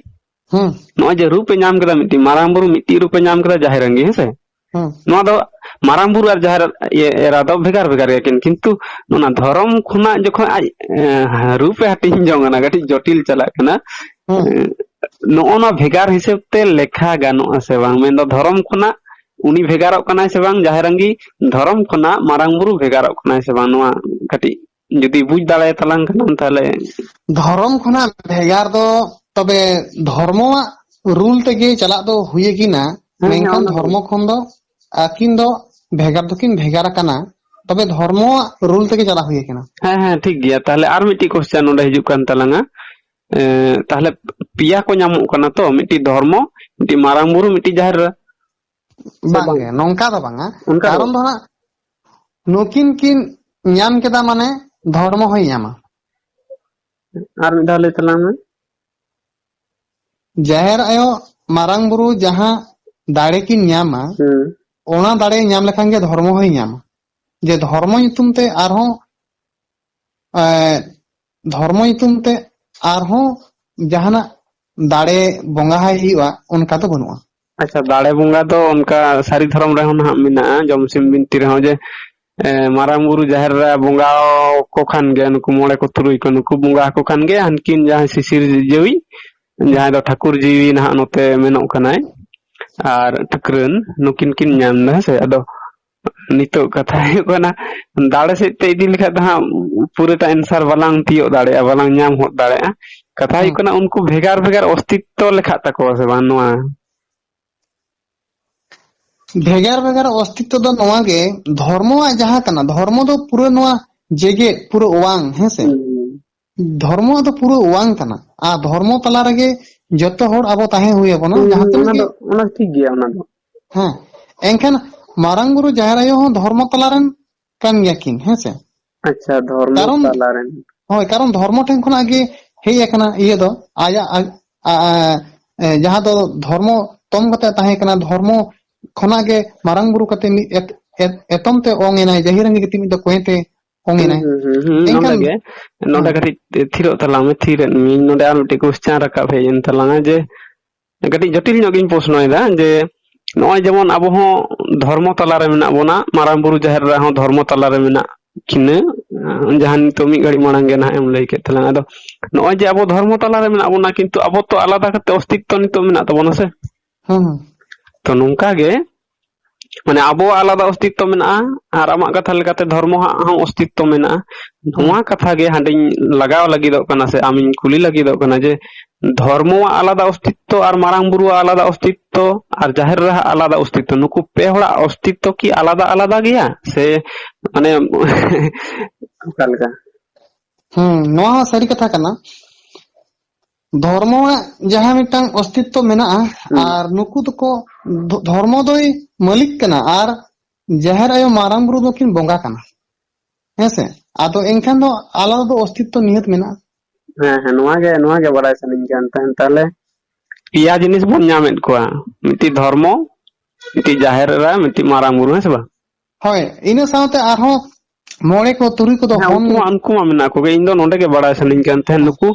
ᱦᱩᱸ᱾ ᱱᱚᱜᱼᱚᱭ ᱡᱮ ᱨᱩᱯ ᱮ ᱧᱟᱢ ᱠᱮᱫᱟ ᱢᱤᱫᱴᱤᱡ, ᱢᱟᱨᱟᱝ ᱵᱩᱨᱩ ᱢᱤᱫᱴᱤᱡ ᱨᱩᱯ ᱮ ᱧᱟᱢ ᱠᱮᱫᱟ, ᱡᱟᱦᱮᱨ ᱟᱺᱜᱤ, ᱦᱮᱸ ᱥᱮ? ᱦᱩᱸ᱾ ᱱᱚᱣᱟ ᱫᱚ ᱢᱟᱨᱟᱝ ᱵᱩᱨᱩ ᱟᱨ ᱡᱟᱦᱮᱨ ᱤᱭᱟᱹ ᱮᱨᱟ ᱫᱚ ᱵᱷᱮᱜᱟᱨ ᱵᱷᱮᱜᱟᱨ ᱜᱮᱭᱟ ᱠᱤᱱ, ᱠᱤᱱᱛᱩ ᱚᱱᱟ ᱫᱷᱚᱨᱚᱢ ᱠᱷᱚᱱᱟᱜ ᱡᱚᱠᱷᱚᱱ ᱟᱡ, ᱮ, ᱨᱩᱯ ᱮ ᱦᱟᱹᱴᱤᱧ ᱡᱚᱝ ᱠᱟᱱᱟ, ᱠᱟᱹᱴᱤᱡ ᱡᱚᱴᱤᱞ ᱪᱟᱞᱟᱜ ᱠᱟᱱᱟ᱾ ᱦᱩᱸ᱾ ᱮ, ᱱᱚᱜᱼᱚ ᱱᱚᱣᱟ ᱵᱷᱮᱜᱟᱨ ᱦᱤᱥᱟᱹᱵ ᱛᱮ ᱞᱮᱠᱷᱟ ᱜᱟᱱᱚᱜᱼᱟ ᱥᱮ ᱵᱟᱝ? ᱢᱮᱱᱫᱚ ᱫᱷᱚᱨᱚᱢ ᱠᱷᱚᱱᱟᱜ ᱩᱱᱤ ᱵᱷᱮᱜᱟᱨᱚᱜ ᱠᱟᱱᱟᱭ ᱥᱮ ᱵᱟᱝ, ᱡᱟᱦᱮᱨ ᱟᱺᱜᱤ ᱫᱷᱚᱨᱚᱢ ᱠᱷᱚᱱᱟᱜ ᱢᱟᱨᱟᱝ ᱵᱩᱨᱩ ᱵᱷᱮᱜᱟᱨᱚᱜ ᱠᱟᱱᱟᱭ ᱥᱮ ᱵᱟᱝ, ᱱᱚᱣᱟ ᱠᱟᱹᱴᱤᱡ ᱡᱩᱫᱤ ᱵᱩᱡᱽ ᱫᱟᱲᱮᱭᱟᱛᱟᱞᱟᱝ ᱠᱷᱟᱱᱮᱢ ᱛᱟᱦᱞᱮ᱾ ᱫᱷᱚᱨᱚᱢ ᱠᱷᱚᱱᱟᱜ ᱵᱷᱮᱜᱟᱨ ᱫᱚ ᱛᱚᱵᱮ ᱫᱷᱚᱨᱢᱚᱣᱟᱜ ᱨᱩᱞ ᱛᱮᱜᱮ ᱪᱟᱞᱟᱜ ᱫᱚ ᱦᱩᱭ ᱟᱹᱠᱤᱱᱟ, ᱦᱮᱸ, ᱦᱮᱸ, ᱢᱮᱱᱠᱷᱟᱱ ᱚᱱᱟ ᱫᱚ᱾ ᱫᱷᱚᱨᱢᱚ ᱠᱷᱚᱱ ᱫᱚ ᱟᱹᱠᱤᱱ ᱫᱚ ᱵᱷᱮᱜᱟᱨ ᱫᱚᱠᱤᱱ ᱵᱷᱮᱜᱟᱨ ᱟᱠᱟᱱᱟ, ᱛᱚᱵᱮ ᱫᱷᱚᱨᱢᱚᱣᱟᱜ ᱨᱩᱞ ᱛᱮᱜᱮ ᱪᱟᱞᱟᱜ ᱦᱩᱭ ᱟᱹᱠᱤᱱᱟ᱾ ᱦᱮᱸ, ᱦᱮᱸ, ᱴᱷᱤᱠ ᱜᱮᱭᱟ᱾ ᱛᱟᱦᱞᱮ ᱟᱨ ᱢᱤᱫᱴᱤᱡ question ᱱᱚᱰᱮ ᱦᱤᱡᱩᱜ ᱠᱟᱱ ᱛᱟᱞᱟᱝᱟ᱾ ᱮᱸ, ᱛᱟᱦᱞᱮ ᱯᱮᱭᱟ ᱠᱚ ᱧᱟᱢᱚᱜ ᱠᱟᱱᱟ ᱛᱚ, ᱢᱤᱫᱴᱤᱡ ᱫᱷᱚᱨᱢᱚ, ᱢᱤᱫᱴᱤᱡ ᱢᱟᱨᱟᱝ ᱵᱩᱨᱩ, ᱢᱤᱫᱴᱤᱡ ᱡᱟᱦᱮᱨ ᱮᱨᱟ᱾ ᱥᱮ ᱵᱟᱝ? ᱵᱟᱝᱜᱮ, ᱱᱚᱝᱠᱟ ᱫᱚ ᱵᱟᱝᱟ᱾ ᱚᱱᱠᱟ ᱫᱚ ᱠᱟᱨᱚᱱ ᱫᱚ ᱦᱟᱸᱜ ᱱᱩᱠᱤᱱ ᱠᱤᱱ ᱧᱟᱢ ᱠᱮᱫᱟ ᱢᱟᱱᱮ ᱫᱷᱚᱨᱢᱚ ᱦᱚᱸᱭ ᱧᱟᱢᱟ᱾ ᱟᱨ ᱢᱤᱫ ᱫᱷᱟᱣ ᱞᱟᱹᱭ ᱛᱟᱞᱟᱝ ᱢᱮ᱾ ᱡᱟᱦᱮᱨ ᱟᱭᱳ, ᱢᱟᱨᱟᱝ ᱵᱩᱨᱩ ᱡᱟᱦᱟᱸ ᱫᱟᱲᱮ ᱠᱤᱱ ᱧᱟᱢᱟ, ᱦᱩᱸ᱾ ᱚᱱᱟ ᱫᱟᱲᱮ ᱧᱟᱢ ᱞᱮᱠᱷᱟᱱ ᱜᱮ ᱫᱷᱚᱨᱢᱚ ᱦᱚᱸᱭ ᱧᱟᱢᱟ᱾ ᱡᱮ ᱫᱷᱚᱨᱢᱚ ᱧᱩᱛᱩᱢ ᱛᱮ ᱟᱨᱦᱚᱸ, ᱮ, ᱫᱷᱚᱨᱢᱚ ᱧᱩᱛᱩᱢ ᱛᱮ ᱟᱨᱦᱚᱸ ᱡᱟᱦᱟᱱᱟᱜ ᱫᱟᱲᱮ ᱵᱚᱸᱜᱟ ᱟᱭ ᱦᱩᱭᱩᱜᱼᱟ, ᱚᱱᱠᱟ ᱫᱚ ᱵᱟᱹᱱᱩᱜᱼᱟ᱾ ᱟᱪᱪᱷᱟ, ᱫᱟᱲᱮ ᱵᱚᱸᱜᱟ ᱫᱚ ᱚᱱᱠᱟ ᱥᱟᱹᱨᱤ ᱫᱷᱚᱨᱚᱢ ᱨᱮᱦᱚᱸ ᱱᱟᱦᱟᱜ ᱢᱮᱱᱟᱜᱼᱟ, ᱡᱚᱢ ᱥᱤᱢ ᱵᱤᱱᱛᱤ ᱨᱮᱦᱚᱸ, ᱡᱮ, ᱮ, ᱢᱟᱨᱟᱝ ᱵᱩᱨᱩ ᱡᱟᱦᱮᱨ ᱨᱮ ᱵᱚᱸᱜᱟ ᱠᱚ ᱠᱷᱟᱱ ᱜᱮ, ᱱᱩᱠᱩ ᱢᱚᱬᱮ ᱠᱚ ᱛᱩᱨᱩᱭ ᱠᱚ, ᱱᱩᱠᱩ ᱵᱚᱸᱜᱟ ᱟᱠᱚ ᱠᱷᱟᱱ ᱜᱮ, ᱦᱟᱱᱠᱤᱱ ᱡᱟᱦᱟᱸᱭ ᱥᱤᱥᱤᱨ ᱡᱟᱹᱣᱤᱡ, ᱡᱟᱦᱟᱸᱭ ᱫᱚ ᱴᱷᱟᱹᱠᱩᱨ ᱡᱤᱣᱤ ᱱᱟᱦᱟᱜ ᱱᱚᱛᱮ ᱢᱮᱱᱚᱜ ᱠᱟᱱᱟᱭ, ᱟᱨ ᱴᱷᱟᱹᱠᱨᱟᱹᱱ, ᱱᱩᱠᱤᱱ ᱠᱤᱱ ᱧᱟᱢ ᱮᱫᱟ, ᱦᱮᱸ ᱥᱮ? ᱟᱫᱚ ᱱᱤᱛᱚᱜ ᱠᱟᱛᱷᱟ ᱦᱩᱭᱩᱜ ᱠᱟᱱᱟ, ᱫᱟᱲᱮ ᱥᱮᱫ ᱛᱮ ᱤᱫᱤ ᱞᱮᱠᱷᱟᱡ ᱫᱚ ᱦᱟᱸᱜ ᱯᱩᱨᱟᱹᱴᱟ answer ᱵᱟᱞᱟᱝ ᱛᱤᱭᱳᱜ ᱫᱟᱲᱮᱭᱟᱜᱼᱟ, ᱵᱟᱞᱟᱝ ᱧᱟᱢ ᱦᱚᱫ ᱫᱟᱲᱮᱭᱟᱜᱼᱟ᱾ ᱠᱟᱛᱷᱟ ᱦᱩᱭᱩᱜ ᱦᱩᱸ᱾ ᱠᱟᱱᱟ, ᱩᱱᱠᱩ ᱵᱷᱮᱜᱟᱨ ᱵᱷᱮᱜᱟᱨ ᱚᱥᱛᱤᱛᱛᱚ ᱞᱮᱠᱷᱟᱜ ᱛᱟᱠᱚᱣᱟ ᱥᱮ ᱵᱟᱝ ᱱᱚᱣᱟ? ᱵᱷᱮᱜᱟᱨ ᱵᱷᱮᱜᱟᱨ ᱚᱥᱛᱤᱛᱛᱚ ᱫᱚ ᱱᱚᱣᱟ ᱜᱮ, ᱫᱷᱚᱨᱢᱚᱣᱟᱜ ᱡᱟᱦᱟᱸ ᱠᱟᱱᱟ, ᱫᱷᱚᱨᱢᱚ ᱫᱚ ᱯᱩᱨᱟᱹ ᱱᱚᱣᱟ ᱡᱮᱜᱮᱛ, ᱯᱩᱨᱟᱹ ᱚᱣᱟᱝ, ᱦᱮᱸ ᱥᱮ? ᱦᱩᱸ᱾ ᱫᱷᱚᱨᱢᱚ ᱫᱚ ᱯᱩᱨᱟᱹ ᱚᱣᱟᱝ ᱠᱟᱱᱟ᱾ ᱟᱨ ᱫᱷᱚᱨᱢᱚ ᱛᱟᱞᱟ ᱨᱮᱜᱮ ᱡᱚᱛᱚ ᱦᱚᱲ ᱟᱵᱚ ᱛᱟᱦᱮᱸ ᱦᱩᱭ ᱟᱵᱚᱱᱟ, ᱦᱩᱸ, ᱡᱟᱦᱟᱸ ᱦᱩᱸ, ᱛᱤᱱᱟᱹᱜ ᱚᱱᱟ ᱜᱮ ᱫᱚ, ᱚᱱᱟ ᱴᱷᱤᱠ ᱜᱮᱭᱟ, ᱚᱱᱟ ᱫᱚ᱾ ᱦᱮᱸ, ᱮᱱᱠᱷᱟᱱ ᱢᱟᱨᱟᱝ ᱵᱩᱨᱩ ᱡᱟᱦᱮᱨ ᱟᱭᱳ ᱦᱚᱸ ᱫᱷᱚᱨᱢᱚ ᱛᱟᱞᱟ ᱨᱮᱱ ᱠᱟᱱ ᱜᱮᱭᱟ ᱠᱤᱱ, ᱦᱮᱸ ᱥᱮ? ᱟᱪᱪᱷᱟ, ᱫᱷᱚᱨᱢᱚ ᱠᱟᱨᱚᱱ ᱛᱟᱞᱟ ᱨᱮᱱ᱾ ᱦᱳᱭ, ᱠᱟᱨᱚᱱ ᱫᱷᱚᱨᱢᱚ ᱴᱷᱮᱱ ᱠᱷᱚᱱᱟᱜ ᱜᱮ ᱦᱮᱡ ᱟᱠᱟᱱᱟ ᱤᱭᱟᱹ ᱫᱚ, ᱟᱭᱟᱜ, ᱟ-, ᱟ-, ᱟ-, ᱮ, ᱡᱟᱦᱟᱸ ᱫᱚ ᱫᱷᱚᱨᱢᱚ ᱛᱚᱢ ᱠᱟᱛᱮ ᱛᱟᱦᱮᱸ ᱠᱟᱱᱟ, ᱫᱷᱚᱨᱢᱚ ᱠᱷᱚᱱᱟᱜ ᱜᱮ ᱢᱟᱨᱟᱝ ᱵᱩᱨᱩ ᱠᱟᱛᱮ ᱢᱤᱫ ᱮᱛ-, ᱮᱛ-, ᱮᱛᱚᱢ ᱛᱮ ᱚᱝ ᱮᱱᱟᱭ, ᱡᱟᱹᱦᱤ ᱨᱟᱺᱜᱤ ᱠᱟᱛᱮ ᱢᱤᱫ ᱫᱚ ᱠᱚᱭᱮ ᱛᱮ ᱚᱝ ᱦᱩᱸ, ᱮᱱᱟᱭ᱾ ᱦᱩᱸ, ᱦᱩᱸ, ᱦᱩᱸ, ᱱᱚᱰᱮ ᱮᱱᱠᱷᱟᱱ ᱜᱮ, ᱱᱚᱰᱮ ᱦᱮᱸ᱾ ᱠᱟᱹᱴᱤᱡ ᱛᱷᱤᱨᱚᱜ ᱛᱟᱞᱟᱝ ᱢᱮ, ᱛᱷᱤᱨᱮᱫ ᱢᱤᱭᱟᱹᱧ᱾ ᱱᱚᱰᱮ ᱟᱨ ᱢᱤᱫᱴᱤᱡ question ᱨᱟᱠᱟᱵ ᱦᱮᱡ ᱮᱱ ᱛᱟᱞᱟᱝᱟ ᱡᱮ, ᱠᱟᱹᱴᱤᱡ ᱡᱚᱴᱤᱞ ᱧᱚᱜ ᱜᱤᱧ ᱯᱨᱚᱥᱱᱚᱭᱮᱫᱟ ᱡᱮ, ᱱᱚᱜᱼᱚᱭ ᱡᱮᱢᱚᱱ ᱟᱵᱚ ᱦᱚᱸ ᱫᱷᱚᱨᱢᱚ ᱛᱟᱞᱟ ᱨᱮ ᱢᱮᱱᱟᱜ ᱵᱚᱱᱟ, ᱢᱟᱨᱟᱝ ᱵᱩᱨᱩ ᱡᱟᱦᱮᱨ ᱮᱨᱟ ᱦᱚᱸ ᱫᱷᱚᱨᱢᱚ ᱛᱟᱞᱟ ᱨᱮ ᱢᱮᱱᱟᱜ ᱠᱤᱱᱟᱹ, ᱡᱟᱦᱟᱸ ᱱᱤᱛᱚᱜ ᱢᱤᱫ ᱜᱷᱟᱹᱲᱤᱡ ᱢᱟᱲᱟᱝ ᱜᱮ ᱱᱟᱦᱟᱜ ᱮᱢ ᱞᱟᱹᱭ ᱠᱮᱫ ᱛᱟᱞᱟᱝᱟ᱾ ᱟᱫᱚ ᱱᱚᱜᱼᱚᱭ ᱡᱮ ᱟᱵᱚ ᱫᱷᱚᱨᱢᱚ ᱛᱟᱞᱟ ᱨᱮ ᱢᱮᱱᱟᱜ ᱵᱚᱱᱟ, ᱠᱤᱱᱛᱩ ᱟᱵᱚ ᱛᱚ ᱟᱞᱟᱫᱟ ᱠᱟᱛᱮ ᱚᱥᱛᱤᱛᱛᱚ ᱱᱤᱛᱚᱜ ᱢᱮᱱᱟᱜ ᱛᱟᱵᱚᱱᱟ ᱥᱮ? ᱦᱩᱸ, ᱦᱩᱸ᱾ ᱛᱚ ᱱᱚᱝᱠᱟ ᱜᱮ, ᱢᱟᱱᱮ ᱟᱵᱚᱣᱟᱜ ᱟᱞᱟᱫᱟ ᱚᱥᱛᱤᱛᱛᱚ ᱢᱮᱱᱟᱜᱼᱟ ᱟᱨ ᱟᱢᱟᱜ ᱠᱟᱛᱷᱟ ᱞᱮᱠᱟᱛᱮ ᱫᱷᱚᱨᱢᱚ ᱦᱟᱜ ᱦᱚᱸ ᱚᱥᱛᱤᱛᱛᱚ ᱢᱮᱱᱟᱜᱼᱟ᱾ ᱦᱩᱸ᱾ ᱱᱚᱣᱟ ᱠᱟᱛᱷᱟ ᱜᱮ ᱦᱟᱸᱰᱮᱧ ᱞᱟᱜᱟᱣ ᱞᱟᱹᱜᱤᱫᱚᱜ ᱠᱟᱱᱟ ᱥᱮ ᱟᱢᱤᱧ ᱠᱩᱞᱤ ᱞᱟᱹᱜᱤᱫᱚᱜ ᱠᱟᱱᱟ ᱡᱮ ᱫᱷᱚᱨᱢᱚᱣᱟᱜ ᱟᱞᱟᱫᱟ ᱚᱥᱛᱤᱛᱛᱚ ᱟᱨ ᱢᱟᱨᱟᱝ ᱵᱩᱨᱩᱣᱟᱜ ᱟᱞᱟᱫᱟ ᱚᱥᱛᱤᱛᱛᱚ ᱟᱨ ᱡᱟᱦᱮᱨ ᱮᱨᱟᱦᱟᱜ ᱟᱞᱟᱫᱟ ᱚᱥᱛᱤᱛᱛᱚ, ᱱᱩᱠᱩ ᱯᱮ ᱦᱚᱲᱟᱜ ᱚᱥᱛᱤᱛᱛᱚ ᱠᱤ ᱟᱞᱟᱫᱟ ᱟᱞᱟᱫᱟ ᱜᱮᱭᱟ ᱥᱮ ᱢᱟᱱᱮ ᱚᱠᱟ ᱞᱮᱠᱟ? ᱦᱩᱸ, ᱱᱚᱣᱟ ᱦᱚᱸ ᱥᱟᱹᱨᱤ ᱠᱟᱛᱷᱟ ᱠᱟᱱᱟ᱾ ᱫᱷᱚᱨᱢᱚᱣᱟᱜ ᱡᱟᱦᱟᱸ ᱢᱤᱫᱴᱟᱝ ᱚᱥᱛᱤᱛᱛᱚ ᱢᱮᱱᱟᱜᱼᱟ, ᱦᱩᱸ᱾ ᱟᱨ ᱱᱩᱠᱩ ᱫᱚᱠᱚ, ᱫᱷᱚ-, ᱫᱷᱚᱨᱢᱚ ᱫᱚᱭ ᱢᱟᱹᱞᱤᱠ ᱠᱟᱱᱟ ᱟᱨ ᱡᱟᱦᱮᱨ ᱟᱭᱳ ᱢᱟᱨᱟᱝ ᱵᱩᱨᱩ ᱫᱚᱠᱤᱱ ᱵᱚᱸᱜᱟ ᱠᱟᱱᱟ᱾ ᱦᱮᱸ ᱥᱮ? ᱟᱫᱚ ᱮᱱᱠᱷᱟᱱ ᱫᱚ ᱟᱞᱟᱫᱟ ᱫᱚ ᱚᱥᱛᱤᱛᱛᱚ ᱱᱤᱦᱟᱹᱛ ᱢᱮᱱᱟᱜᱼᱟ᱾ ᱦᱮᱸ, ᱦᱮᱸ, ᱱᱚᱣᱟ ᱜᱮ, ᱱᱚᱣᱟ ᱜᱮ ᱵᱟᱲᱟᱭ ᱥᱟᱱᱟᱧ ᱠᱟᱱ ᱛᱟᱦᱮᱸᱱ᱾ ᱛᱟᱦᱞᱮ ᱯᱮᱭᱟ ᱡᱤᱱᱤᱥ ᱵᱚᱱ ᱧᱟᱢᱮᱫ ᱠᱚᱣᱟ, ᱢᱤᱫᱴᱤᱡ ᱫᱷᱚᱨᱢᱚ, ᱢᱤᱫᱴᱤᱡ ᱡᱟᱦᱮᱨ ᱮᱨᱟ, ᱢᱤᱫᱴᱤᱡ ᱢᱟᱨᱟᱝ ᱵᱩᱨᱩ, ᱦᱮᱸ ᱥᱮ ᱵᱟᱝ? ᱦᱳᱭ, ᱤᱱᱟᱹ ᱥᱟᱶᱛᱮ ᱟᱨᱦᱚᱸ ᱢᱚᱬᱮ ᱠᱚ, ᱛᱩᱨᱩᱭ ᱠᱚᱫᱚ ᱦᱮᱸ, ᱦᱚᱱ ᱩᱱᱠᱩ ᱢᱟ, ᱩᱱᱠᱩ ᱢᱟ ᱢᱮᱱᱟᱜ ᱠᱚᱜᱮ᱾ ᱤᱧ ᱫᱚ ᱱᱚᱰᱮ ᱜᱮ ᱵᱟᱲᱟᱭ ᱥᱟᱱᱟᱧ ᱠᱟᱱ ᱛᱟᱦᱮᱸᱫ, ᱦᱮᱸ᱾ ᱱᱩᱠᱩ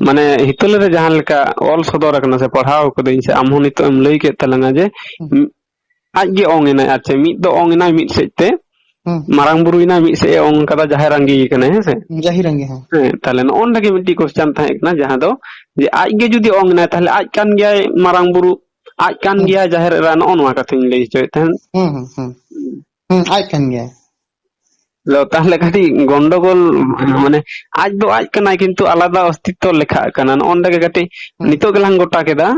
ᱢᱟᱱᱮ ᱦᱤᱛᱟᱹᱞ ᱨᱮ ᱡᱟᱦᱟᱸ ᱞᱮᱠᱟ ᱚᱞ ᱥᱚᱫᱚᱨ ᱟᱠᱟᱱᱟ ᱥᱮ ᱯᱟᱲᱦᱟᱣ ᱠᱟᱹᱫᱟᱹᱧ ᱥᱮ ᱟᱢ ᱦᱚᱸ ᱱᱤᱛᱚᱜ ᱮᱢ ᱞᱟᱹᱭ ᱠᱮᱫ ᱛᱟᱞᱟᱝᱟ ᱡᱮ ᱦᱩᱸ᱾ ᱩᱸ, ᱟᱡ ᱜᱮ ᱚᱝ ᱮᱱᱟᱭ, ᱟᱨ ᱪᱮᱫ ᱢᱤᱫ ᱫᱚ ᱚᱝ ᱮᱱᱟᱭ ᱢᱤᱫ ᱥᱮᱫ ᱛᱮ, ᱦᱩᱸ᱾ ᱢᱟᱨᱟᱝ ᱵᱩᱨᱩᱭᱮᱱᱟᱭ ᱢᱤᱫ ᱥᱮᱫ ᱮ ᱚᱝ ᱠᱟᱫᱟ, ᱡᱟᱦᱮᱨ ᱟᱸᱜᱤ ᱠᱟᱱᱟᱭ, ᱦᱮᱸ ᱥᱮ? ᱡᱟᱦᱮᱨ ᱟᱸᱜᱤ, ᱦᱮᱸ᱾ ᱦᱮᱸ, ᱛᱟᱦᱞᱮ ᱱᱚᱜᱼᱚ ᱱᱚᱰᱮ ᱜᱮ ᱢᱤᱫᱴᱤᱡ question ᱛᱟᱦᱮᱸ ᱠᱟᱱᱟ, ᱡᱟᱦᱟᱸ ᱫᱚ ᱡᱮ ᱟᱡ ᱜᱮ ᱡᱩᱫᱤ ᱚᱝ ᱮᱱᱟᱭ, ᱛᱟᱦᱞᱮ ᱟᱡ ᱠᱟᱱ ᱜᱮᱭᱟᱭ ᱢᱟᱨᱟᱝ ᱵᱩᱨᱩ, ᱟᱡ ᱠᱟᱱ ᱦᱩᱸ᱾ ᱜᱮᱭᱟᱭ ᱡᱟᱦᱮᱨ ᱮᱨᱟ, ᱱᱚᱜᱼᱚ ᱱᱚᱣᱟ ᱠᱟᱛᱷᱟᱧ ᱞᱟᱹᱭ ᱦᱚᱪᱚᱭᱮᱫ ᱛᱟᱦᱮᱸᱫ᱾ ᱦᱩᱸ, ᱦᱩᱸ, ᱦᱩᱸ᱾ ᱦᱩᱸ, ᱟᱡ ᱠᱟᱱ ᱜᱮᱭᱟᱭ᱾ ᱞᱚ, ᱛᱟᱦᱞᱮ ᱠᱟᱹᱴᱤᱡ ᱜᱚᱱᱰᱚᱜᱳᱞ, ᱢᱟᱱᱮ ᱟᱡ ᱫᱚ ᱟᱡ ᱠᱟᱱᱟᱭ, ᱠᱤᱱᱛᱩ ᱟᱞᱟᱫᱟ ᱚᱥᱛᱤᱛᱛᱚ ᱞᱮᱠᱷᱟᱜ ᱠᱟᱱᱟ᱾ ᱱᱚᱜᱼᱚ ᱱᱚᱰᱮ ᱜᱮ ᱠᱟᱹᱴᱤᱡ ᱦᱩᱸ᱾ ᱱᱤᱛᱚᱜ ᱜᱮᱞᱟᱝ ᱜᱚᱴᱟ ᱠᱮᱫᱟ,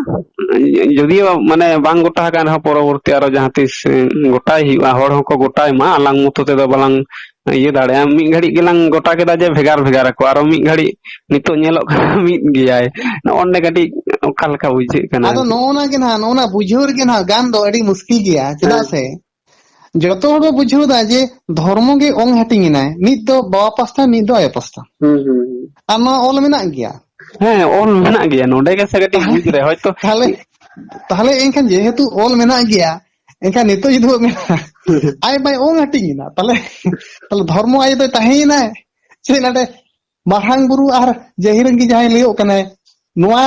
ᱡᱚᱫᱤᱭᱳ ᱢᱟᱱᱮ ᱵᱟᱝ ᱜᱚᱴᱟ ᱟᱠᱟᱱ ᱨᱮᱦᱚᱸ ᱯᱚᱨᱚᱵᱚᱨᱛᱤ ᱟᱨᱚ ᱡᱟᱦᱟᱸ ᱛᱤᱥ, ᱮ, ᱜᱚᱴᱟᱭ ᱦᱩᱭᱩᱜᱼᱟ, ᱦᱚᱲ ᱦᱚᱸᱠᱚ ᱜᱚᱴᱟᱭ ᱢᱟ, ᱟᱞᱟᱝ ᱢᱚᱛᱚ ᱛᱮᱫᱚ ᱵᱟᱞᱟᱝ ᱤᱭᱟᱹ ᱫᱟᱲᱮᱭᱟᱜᱼᱟ᱾ ᱢᱤᱫ ᱜᱷᱟᱹᱲᱤᱡ ᱜᱮᱞᱟᱝ ᱜᱚᱴᱟ ᱠᱮᱫᱟ ᱡᱮ ᱵᱷᱮᱜᱟᱨ ᱵᱷᱮᱜᱟᱨ ᱟᱠᱚ, ᱟᱨᱚ ᱢᱤᱫ ᱜᱷᱟᱹᱲᱤᱡ ᱱᱤᱛᱚᱜ ᱧᱮᱞᱚᱜ ᱠᱟᱱᱟ ᱢᱤᱫ ᱜᱮᱭᱟᱭ᱾ ᱱᱚᱜᱼᱚ ᱱᱚᱰᱮ ᱠᱟᱹᱴᱤᱡ ᱚᱠᱟ ᱞᱮᱠᱟ ᱵᱩᱡᱷᱟᱹᱜ ᱠᱟᱱᱟ ᱟᱫᱚ ᱟᱨᱠᱤ? ᱱᱚᱜᱼᱚ ᱱᱟ ᱜᱮ ᱱᱟᱦᱟᱜ, ᱱᱚᱜᱼᱚ ᱱᱟ ᱵᱩᱡᱷᱟᱹᱣ ᱨᱮᱜᱮ ᱱᱟᱦᱟᱜ ᱜᱟᱱ ᱫᱚ ᱟᱹᱰᱤ ᱢᱩᱥᱠᱤᱞ ᱜᱮᱭᱟ, ᱪᱮᱫᱟᱜ ᱦᱮᱸ᱾ ᱥᱮ ᱡᱚᱛᱚ ᱦᱚᱲ ᱵᱚ ᱵᱩᱡᱷᱟᱹᱣ ᱫᱟ ᱡᱮ ᱫᱷᱚᱨᱢᱚ ᱜᱮ ᱚᱝ ᱦᱟᱹᱴᱤᱧ ᱮᱱᱟᱭ, ᱢᱤᱫ ᱫᱚ ᱵᱟᱵᱟ ᱯᱟᱥᱴᱟ, ᱢᱤᱫ ᱫᱚ ᱟᱭᱳ ᱯᱟᱥᱴᱟ᱾ ᱦᱩᱸ, ᱦᱩᱸ, ᱦᱩᱸ᱾ ᱟᱨ ᱱᱚᱣᱟ ᱚᱞ ᱢᱮᱱᱟᱜ ᱜᱮᱭᱟ᱾ ᱦᱮᱸ, ᱚᱞ ᱢᱮᱱᱟᱜ ᱜᱮᱭᱟ, ᱱᱚᱰᱮ ᱜᱮ ᱥᱮ ᱠᱟᱹᱴᱤᱡ ᱛᱟᱦᱞᱮ, ᱵᱩᱡᱽ ᱨᱮ ᱦᱚᱭᱛᱚ᱾ ᱛᱟᱦᱞᱮ, ᱛᱟᱦᱞᱮ ᱮᱱᱠᱷᱟᱱ ᱡᱮᱦᱮᱛᱩ ᱚᱞ ᱢᱮᱱᱟᱜ ᱜᱮᱭᱟ, ᱮᱱᱠᱷᱟᱱ ᱱᱤᱛᱚᱜ ᱡᱩᱫᱤ ᱵᱚ ᱢᱮᱱᱟ, ᱟᱡ ᱵᱟᱭ ᱚᱝ ᱦᱟᱹᱴᱤᱧ ᱮᱱᱟ, ᱛᱟᱦᱞᱮ, ᱛᱟᱦᱞᱮ ᱫᱷᱚᱨᱢᱚ ᱟᱭᱳ ᱫᱚᱭ ᱛᱟᱦᱮᱸᱭᱮᱱᱟᱭ ᱪᱮᱫ ᱱᱟᱰᱮ ᱢᱟᱨᱟᱝ ᱵᱩᱨᱩ ᱟᱨ ᱡᱟᱹᱦᱤᱨ ᱟᱸᱜᱤ ᱡᱟᱦᱟᱸᱭ ᱞᱟᱹᱭᱚᱜ ᱠᱟᱱᱟᱭ, ᱱᱚᱣᱟ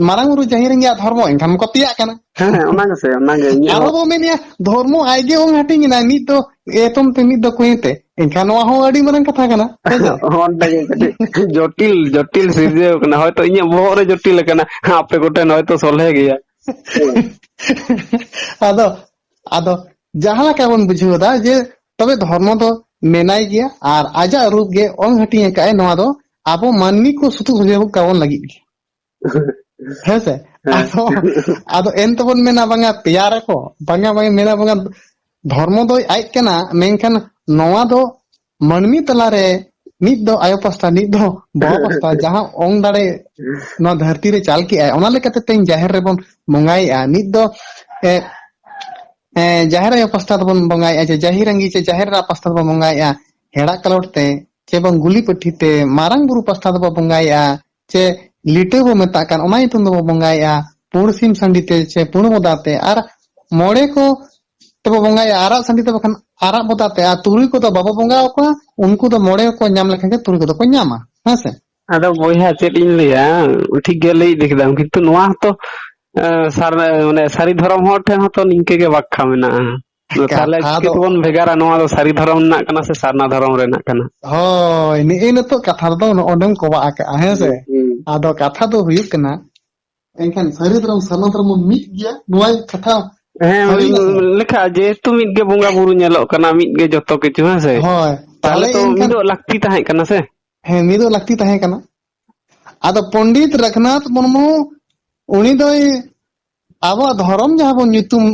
ᱢᱟᱨᱟᱝ ᱵᱩᱨᱩ ᱡᱟᱹᱦᱤᱨ ᱟᱸᱜᱤᱭᱟᱜ ᱫᱷᱚᱨᱢᱚ ᱮᱱᱠᱷᱟᱱ ᱠᱚ ᱛᱮᱭᱟᱜ ᱠᱟᱱᱟ᱾ ᱦᱮᱸ, ᱦᱮᱸ, ᱚᱱᱟ ᱜᱮᱥᱮ, ᱚᱱᱟ ᱜᱮ ᱤᱧᱟᱹᱜ ᱟᱨᱚ ᱦᱚᱸ᱾ ᱵᱚ ᱢᱮᱱᱮᱜᱼᱟ, ᱫᱷᱚᱨᱢᱚ ᱟᱡ ᱜᱮ ᱚᱝ ᱦᱟᱹᱴᱤᱧ ᱮᱱᱟᱭ, ᱢᱤᱫ ᱫᱚ ᱮᱛᱚᱢ ᱛᱮ, ᱢᱤᱫ ᱫᱚ ᱠᱚᱸᱭᱮ ᱛᱮ᱾ ᱮᱱᱠᱷᱟᱱ ᱱᱚᱣᱟ ᱦᱚᱸ ᱟᱹᱰᱤ ᱢᱟᱨᱟᱝ ᱠᱟᱛᱷᱟ ᱠᱟᱱᱟ, ᱦᱮᱸ ᱥᱮ? ᱚᱱᱟ ᱜᱮ ᱠᱟᱹᱴᱤᱡ ᱡᱚᱴᱤᱞ, ᱡᱚᱴᱤᱞ ᱥᱤᱨᱡᱟᱹᱣ ᱠᱟᱱᱟ᱾ ᱦᱚᱭᱛᱚ ᱤᱧᱟᱹᱜ ᱵᱚᱦᱚᱜ ᱨᱮ ᱡᱚᱴᱤᱞ ᱟᱠᱟᱱᱟ, ᱟᱯᱮ ᱠᱚᱴᱷᱮᱱ ᱦᱚᱭᱛᱚ ᱥᱚᱞᱦᱮ ᱜᱮᱭᱟ᱾ ᱟᱫᱚ, ᱟᱫᱚ ᱡᱟᱦᱟᱸ ᱞᱮᱠᱟ ᱵᱚᱱ ᱵᱩᱡᱷᱟᱹᱣ ᱮᱫᱟ ᱡᱮ ᱛᱚᱵᱮ ᱫᱷᱚᱨᱢᱚ ᱫᱚ ᱢᱮᱱᱟᱭ ᱜᱮᱭᱟ ᱟᱨ ᱟᱡᱟᱜ ᱨᱩᱯ ᱜᱮ ᱚᱝ ᱦᱟᱹᱴᱤᱧ ᱟᱠᱟᱫ ᱟᱭ, ᱱᱚᱣᱟ ᱫᱚ ᱟᱵᱚ ᱢᱟᱹᱱᱢᱤ ᱠᱚ ᱥᱩᱛᱩᱜ ᱥᱩᱡᱷᱟᱹᱣ ᱠᱟᱵᱚᱱ ᱞᱟᱹᱜᱤᱫ ᱜᱮ᱾ ᱦᱮᱸ ᱥᱮ? ᱦᱮᱸ᱾ ᱟᱫᱚ, ᱟᱫᱚ ᱮᱱ ᱛᱮᱵᱚᱱ ᱢᱮᱱᱟ, ᱵᱟᱝᱟ ᱛᱮᱭᱟᱨ ᱟᱠᱚ, ᱵᱟᱝᱟ, ᱵᱟᱝᱟ ᱢᱮᱱᱟ, ᱵᱟᱝᱟ ᱫᱷᱚᱨᱢᱚ ᱫᱚᱭ ᱟᱡ ᱠᱟᱱᱟ, ᱢᱮᱱᱠᱷᱟᱱ ᱱᱚᱣᱟ ᱫᱚ ᱢᱟᱹᱱᱢᱤ ᱛᱟᱞᱟᱨᱮ ᱢᱤᱫ ᱫᱚ ᱟᱭᱳ ᱯᱟᱥᱴᱟ, ᱢᱤᱫ ᱫᱚ ᱵᱟᱵᱟ ᱯᱟᱥᱴᱟ, ᱡᱟᱦᱟᱸ ᱚᱝ ᱫᱟᱲᱮ ᱱᱚᱣᱟ ᱫᱷᱟᱹᱨᱛᱤ ᱨᱮ ᱪᱟᱞ ᱠᱮᱜᱼᱟᱭ, ᱚᱱᱟ ᱞᱮᱠᱟᱛᱮ ᱛᱮᱦᱮᱧ ᱡᱟᱦᱮᱨ ᱨᱮᱵᱚᱱ ᱵᱚᱸᱜᱟᱭᱮᱜᱼᱟ᱾ ᱢᱤᱫ ᱫᱚ, ᱮ, ᱮ, ᱡᱟᱦᱮᱨ ᱟᱭᱳ ᱯᱟᱥᱴᱟ ᱫᱚᱵᱚᱱ ᱵᱚᱸᱜᱟᱭᱮᱜᱼᱟ, ᱡᱮ ᱡᱟᱦᱮᱨ ᱟᱸᱜᱤ ᱪᱮ ᱡᱟᱦᱮᱨ ᱮᱨᱟ ᱯᱟᱥᱴᱟ ᱫᱚᱵᱚᱱ ᱵᱚᱸᱜᱟᱭᱮᱜᱼᱟ, ᱦᱮᱲᱟᱜ ᱠᱟᱞᱚᱴ ᱛᱮ ᱪᱮ ᱵᱟᱝ ᱜᱩᱞᱤ ᱯᱟᱹᱴᱷᱤ ᱛᱮ, ᱢᱟᱨᱟᱝ ᱵᱩᱨᱩ ᱯᱟᱥᱴᱟ ᱫᱚᱵᱚ ᱵᱚᱸᱜᱟᱭᱮᱜᱼᱟ, ᱪᱮ ᱞᱤᱴᱟᱹ ᱵᱚ ᱢᱮᱛᱟᱜ ᱠᱟᱱ, ᱚᱱᱟ ᱧᱩᱛᱩᱢ ᱫᱚᱵᱚ ᱵᱚᱸᱜᱟᱭᱮᱜᱼᱟ, ᱯᱩᱸᱰ ᱥᱤᱢ ᱥᱟᱺᱰᱤ ᱛᱮ ᱪᱮ ᱯᱩᱸᱰ ᱵᱚᱫᱟ ᱛᱮ, ᱟᱨ ᱢᱚᱬᱮ ᱠᱚ ᱛᱮᱵᱚ ᱵᱚᱸᱜᱟᱭᱟ ᱟᱨᱟᱜ ᱥᱟᱺᱰᱤ ᱛᱮ, ᱵᱟᱠᱷᱟᱱ ᱟᱨᱟᱜ ᱵᱚᱫᱟ ᱛᱮ, ᱟᱨ ᱛᱩᱨᱩᱭ ᱠᱚᱫᱚ ᱵᱟᱵᱚ ᱵᱚᱸᱜᱟ ᱟᱠᱚᱣᱟ, ᱩᱱᱠᱩ ᱫᱚ ᱢᱚᱬᱮ ᱠᱚ ᱧᱟᱢ ᱞᱮᱠᱷᱟᱱ ᱜᱮ ᱛᱩᱨᱩᱭ ᱠᱚᱫᱚ ᱠᱚ ᱧᱟᱢᱟ, ᱦᱮᱸ ᱥᱮ? ᱟᱫᱚ ᱵᱚᱭᱦᱟ, ᱪᱮᱫ ᱤᱧ ᱞᱟᱹᱭᱟ, ᱴᱷᱤᱠ ᱜᱮ ᱞᱟᱹᱭ ᱤᱫᱤ ᱠᱮᱫᱟᱢ, ᱠᱤᱱᱛᱩ ᱱᱚᱣᱟ ᱦᱚᱸᱛᱚ, ᱮ, ᱥᱟᱨ-, ᱢᱟᱱᱮ ᱥᱟᱹᱨᱤ ᱫᱷᱚᱨᱚᱢ ᱦᱚᱲ ᱴᱷᱮᱱ ᱦᱚᱸᱛᱚ ᱱᱤᱝᱠᱟᱹ ᱜᱮ ᱵᱟᱠᱷᱟ ᱢᱮᱱᱟᱜᱼᱟ᱾ ᱟᱫᱚ ᱛᱟᱦᱚᱞᱮ ᱠᱟᱛᱷᱟ ᱪᱤᱠᱟᱹ ᱫᱚ ᱛᱮᱵᱚᱱ ᱵᱷᱮᱜᱟᱨᱟ, ᱱᱚᱣᱟ ᱫᱚ ᱥᱟᱹᱨᱤ ᱫᱷᱚᱨᱚᱢ ᱨᱮᱱᱟᱜ ᱠᱟᱱᱟ ᱥᱮ ᱥᱟᱨᱱᱟ ᱫᱷᱚᱨᱚᱢ ᱨᱮᱱᱟᱜ ᱠᱟᱱᱟ? ᱦᱳᱭ, ᱱᱮᱜᱼᱮ ᱱᱤᱛᱚᱜ ᱠᱟᱛᱷᱟ ᱨᱮᱫᱚ ᱱᱚᱜᱼᱚ ᱱᱚᱰᱮᱢ ᱠᱚᱵᱟᱜ ᱟᱠᱟᱜᱼᱟ, ᱦᱮᱸ ᱥᱮ? ᱦᱩᱸ, ᱦᱩᱸ᱾ ᱟᱫᱚ ᱠᱟᱛᱷᱟ ᱫᱚ ᱦᱩᱭᱩᱜ ᱠᱟᱱᱟ, ᱮᱱᱠᱷᱟᱱ ᱥᱟᱹᱨᱤ ᱫᱷᱚᱨᱚᱢ, ᱥᱟᱨᱱᱟ ᱫᱷᱚᱨᱚᱢ ᱵᱚᱱ ᱢᱤᱫ ᱜᱮᱭᱟ, ᱱᱚᱣᱟ ᱠᱟᱛᱷᱟ ᱦᱮᱸ, ᱥᱟᱹᱨᱤ ᱜᱮ ᱥᱮ? ᱞᱮᱠᱷᱟᱜᱼᱟ, ᱡᱮᱦᱮᱛᱩ ᱢᱤᱫ ᱜᱮ ᱵᱚᱸᱜᱟ ᱵᱩᱨᱩ ᱧᱮᱞᱚᱜ ᱠᱟᱱᱟ, ᱢᱤᱫ ᱜᱮ ᱡᱚᱛᱚ ᱠᱤᱪᱷᱩ, ᱦᱮᱸ ᱥᱮ? ᱦᱳᱭ, ᱛᱟᱦᱚᱞᱮ ᱛᱟᱦᱚᱞᱮ ᱛᱚ ᱮᱱᱠᱷᱟᱱ ᱢᱤᱫᱚᱜ ᱞᱟᱹᱠᱛᱤ ᱛᱟᱦᱮᱸ ᱠᱟᱱᱟ ᱥᱮ? ᱦᱮᱸ, ᱢᱤᱫᱚᱜ ᱞᱟᱹᱠᱛᱤ ᱛᱟᱦᱮᱸ ᱠᱟᱱᱟ᱾ ᱟᱫᱚ ᱯᱚᱱᱰᱤᱛ ᱨᱟᱹᱜᱷᱩᱱᱟᱛᱷ ᱢᱩᱨᱢᱩ, ᱩᱱᱤ ᱫᱚᱭ ᱟᱵᱚᱣᱟᱜ ᱫᱷᱚᱨᱚᱢ ᱡᱟᱦᱟᱸ ᱵᱚᱱ ᱧᱩᱛᱩᱢ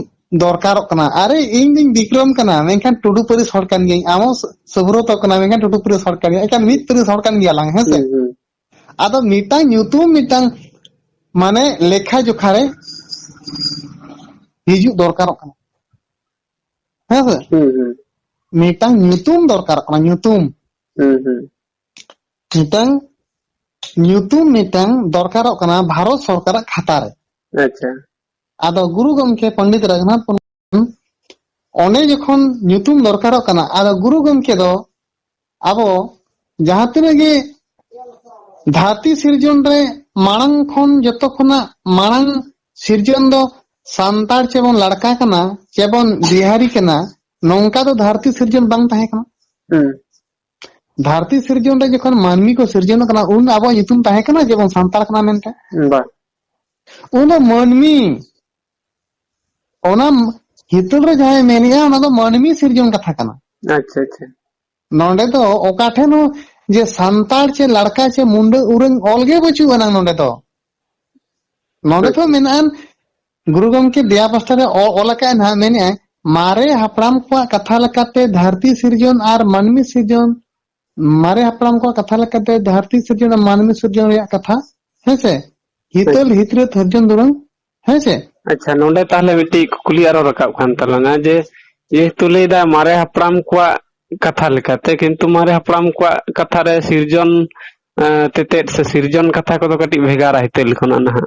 ᱫᱚᱨᱠᱟᱨᱚᱜ ᱠᱟᱱᱟ, ᱟᱨᱮ, ᱤᱧ ᱫᱩᱧ ᱵᱤᱠᱨᱚᱢ ᱠᱟᱱᱟ, ᱢᱮᱱᱠᱷᱟᱱ ᱴᱩᱰᱩ ᱯᱟᱹᱨᱤᱥ ᱦᱚᱲ ᱠᱟᱱ ᱜᱤᱭᱟᱹᱧ, ᱟᱢ ᱦᱚᱸ ᱥᱩᱵᱨᱚᱛᱚ ᱠᱟᱱᱟ, ᱢᱮᱱᱠᱷᱟᱱ ᱴᱩᱰᱩ ᱯᱟᱹᱨᱤᱥ ᱦᱚᱲ ᱠᱟᱱ ᱜᱤᱭᱟᱹᱧ, ᱮᱱᱠᱷᱟᱱ ᱢᱤᱫ ᱯᱟᱹᱨᱤᱥ ᱦᱚᱲ ᱠᱟᱱ ᱜᱮᱭᱟᱞᱟᱝ, ᱦᱮᱸ ᱥᱮ? ᱦᱩᱸ, ᱦᱩᱸ᱾ ᱟᱫᱚ ᱢᱤᱫᱴᱟᱝ ᱧᱩᱛᱩᱢ, ᱢᱤᱫᱴᱟᱝ ᱢᱟᱱᱮ ᱞᱮᱠᱷᱟ ᱡᱚᱠᱷᱟ ᱨᱮ ᱦᱤᱡᱩᱜ ᱫᱚᱨᱠᱟᱨᱚᱜ ᱠᱟᱱᱟ᱾ ᱦᱮᱸ ᱥᱮ? ᱦᱩᱸ, ᱦᱩᱸ᱾ ᱢᱤᱫᱴᱟᱝ ᱧᱩᱛᱩᱢ ᱫᱚᱨᱠᱟᱨᱚᱜ ᱠᱟᱱᱟ, ᱧᱩᱛᱩᱢ᱾ ᱦᱩᱸ, ᱦᱩᱸ᱾ ᱢᱤᱫᱴᱟᱝ ᱧᱩᱛᱩᱢ ᱢᱤᱫᱴᱟᱝ ᱫᱚᱨᱠᱟᱨᱚᱜ ᱠᱟᱱᱟ ᱵᱷᱟᱨᱚᱛ ᱥᱚᱨᱠᱟᱨᱟᱜ ᱠᱷᱟᱛᱟ ᱨᱮ᱾ ᱟᱪᱪᱷᱟ᱾ ᱟᱫᱚ ᱜᱩᱨᱩ ᱜᱚᱢᱠᱮ ᱯᱚᱱᱰᱤᱛ ᱨᱚᱜᱷᱩᱱᱟᱛᱷ ᱢᱩᱨᱢᱩ ᱚᱸᱰᱮ ᱡᱚᱠᱷᱚᱱ ᱧᱩᱛᱩᱢ ᱫᱚᱨᱠᱟᱨᱚᱜ ᱠᱟᱱᱟ, ᱟᱫᱚ ᱜᱩᱨᱩ ᱜᱚᱢᱠᱮ ᱫᱚ ᱟᱵᱚ ᱡᱟᱦᱟᱸ ᱛᱤᱱᱟᱹᱜ ᱜᱮ ᱫᱷᱟᱹᱨᱛᱤ ᱥᱤᱨᱡᱚᱱ ᱨᱮ ᱢᱟᱲᱟᱝ ᱠᱷᱚᱱ ᱡᱚᱛᱚ ᱠᱷᱚᱱᱟᱜ ᱢᱟᱲᱟᱝ ᱥᱤᱨᱡᱚᱱ ᱫᱚ ᱥᱟᱱᱛᱟᱲ ᱪᱮᱵᱚᱱ ᱞᱟᱲᱠᱟ ᱠᱟᱱᱟ, ᱪᱮᱵᱚᱱ ᱵᱤᱦᱟᱨᱤ ᱠᱟᱱᱟ, ᱱᱚᱝᱠᱟ ᱫᱚ ᱫᱷᱟᱹᱨᱛᱤ ᱥᱤᱨᱡᱚᱱ ᱵᱟᱝ ᱛᱟᱦᱮᱸ ᱠᱟᱱᱟ᱾ ᱦᱩᱸ᱾ ᱫᱷᱟᱹᱨᱛᱤ ᱥᱤᱨᱡᱚᱱ ᱨᱮ ᱡᱚᱠᱷᱚᱱ ᱢᱟᱹᱱᱢᱤ ᱠᱚ ᱥᱤᱨᱡᱚᱱ ᱠᱟᱱᱟ, ᱩᱱ ᱟᱵᱚᱣᱟᱜ ᱧᱩᱛᱩᱢ ᱛᱟᱦᱮᱸ ᱠᱟᱱᱟ ᱡᱮᱵᱚᱱ ᱥᱟᱱᱛᱟᱲ ᱠᱟᱱᱟ ᱢᱮᱱᱛᱮ? ᱵᱟᱝ᱾ ᱩᱱ ᱫᱚ ᱢᱟᱹᱱᱢᱤ, ᱚᱱᱟ ᱦᱤᱛᱟᱹᱞ ᱨᱮ ᱡᱟᱦᱟᱸᱭ ᱢᱮᱱᱮᱜᱼᱟ, ᱚᱱᱟ ᱫᱚ ᱢᱟᱹᱱᱢᱤ ᱥᱤᱨᱡᱚᱱ ᱠᱟᱛᱷᱟ ᱠᱟᱱᱟ᱾ ᱟᱪᱪᱷᱟ, ᱟᱪᱪᱷᱟ᱾ ᱱᱚᱰᱮ ᱫᱚ ᱚᱠᱟ ᱴᱷᱮᱱ ᱦᱚᱸ ᱡᱮ ᱥᱟᱱᱛᱟᱲ ᱪᱮ ᱞᱟᱲᱠᱟ ᱪᱮ ᱢᱩᱱᱰᱟᱹ ᱩᱨᱟᱹᱝ ᱚᱞ ᱜᱮ ᱵᱟᱹᱪᱩᱜ ᱟᱱᱟᱝ ᱱᱚᱰᱮ ᱫᱚ᱾ ᱱᱚᱰᱮ ᱫᱚ ᱟᱪᱪᱷᱟ᱾ ᱢᱮᱱᱟᱜᱼᱟ, ᱜᱩᱨᱩ ᱜᱚᱢᱠᱮ ᱫᱮᱭᱟ ᱯᱟᱥᱴᱟ ᱨᱮ ᱚ-, ᱚᱞ ᱟᱠᱟᱫ ᱱᱟᱦᱟᱜ, ᱢᱮᱱᱮᱜᱼᱟᱭ, ᱢᱟᱨᱮ ᱦᱟᱯᱲᱟᱢ ᱠᱚᱣᱟᱜ ᱠᱟᱛᱷᱟ ᱞᱮᱠᱟᱛᱮ ᱫᱷᱟᱹᱨᱛᱤ ᱥᱤᱨᱡᱚᱱ ᱟᱨ ᱢᱟᱹᱱᱢᱤ ᱥᱤᱨᱡᱚᱱ ᱢᱟᱨᱮ ᱦᱟᱯᱲᱟᱢ ᱠᱚᱣᱟᱜ ᱠᱟᱛᱷᱟ ᱞᱮᱠᱟᱛᱮ ᱫᱷᱟᱹᱨᱛᱤ ᱥᱤᱨᱡᱚᱱ ᱟᱨ ᱢᱟᱹᱱᱢᱤ ᱥᱤᱨᱡᱚᱱ ᱨᱮᱭᱟᱜ ᱠᱟᱛᱷᱟ, ᱦᱮᱸ ᱥᱮ? ᱦᱤᱛᱟᱹᱞ ᱦᱤᱛᱨᱟᱹ ᱥᱤᱨᱡᱚᱱ ᱫᱩᱨᱟᱹᱝ, ᱦᱮᱸ ᱥᱮ? ᱟᱪᱪᱷᱟ, ᱱᱚᱰᱮ ᱛᱟᱦᱞᱮ ᱢᱤᱫᱴᱤᱡ ᱠᱩᱠᱞᱤ ᱟᱨᱚ ᱨᱟᱠᱟᱵ ᱠᱟᱱ ᱛᱟᱞᱟᱝᱟ ᱡᱮ, ᱡᱮᱦᱮᱛᱩ ᱞᱟᱹᱭᱫᱟ ᱢᱟᱨᱮ ᱦᱟᱯᱲᱟᱢ ᱠᱚᱣᱟᱜ ᱠᱟᱛᱷᱟ ᱞᱮᱠᱟᱛᱮ, ᱠᱤᱱᱛᱩ ᱢᱟᱨᱮ ᱦᱟᱯᱲᱟᱢ ᱠᱚᱣᱟᱜ ᱠᱟᱛᱷᱟ ᱨᱮ ᱥᱤᱨᱡᱚᱱ, ᱮᱸ, ᱛᱮᱛᱮᱫ ᱥᱮ ᱥᱤᱨᱡᱚᱱ ᱠᱟᱛᱷᱟ ᱠᱚᱫᱚ ᱠᱟᱹᱴᱤᱡ ᱵᱷᱮᱜᱟᱨᱟ ᱦᱤᱛᱟᱹᱞ ᱠᱷᱚᱱᱟᱜ ᱱᱟᱦᱟᱜ᱾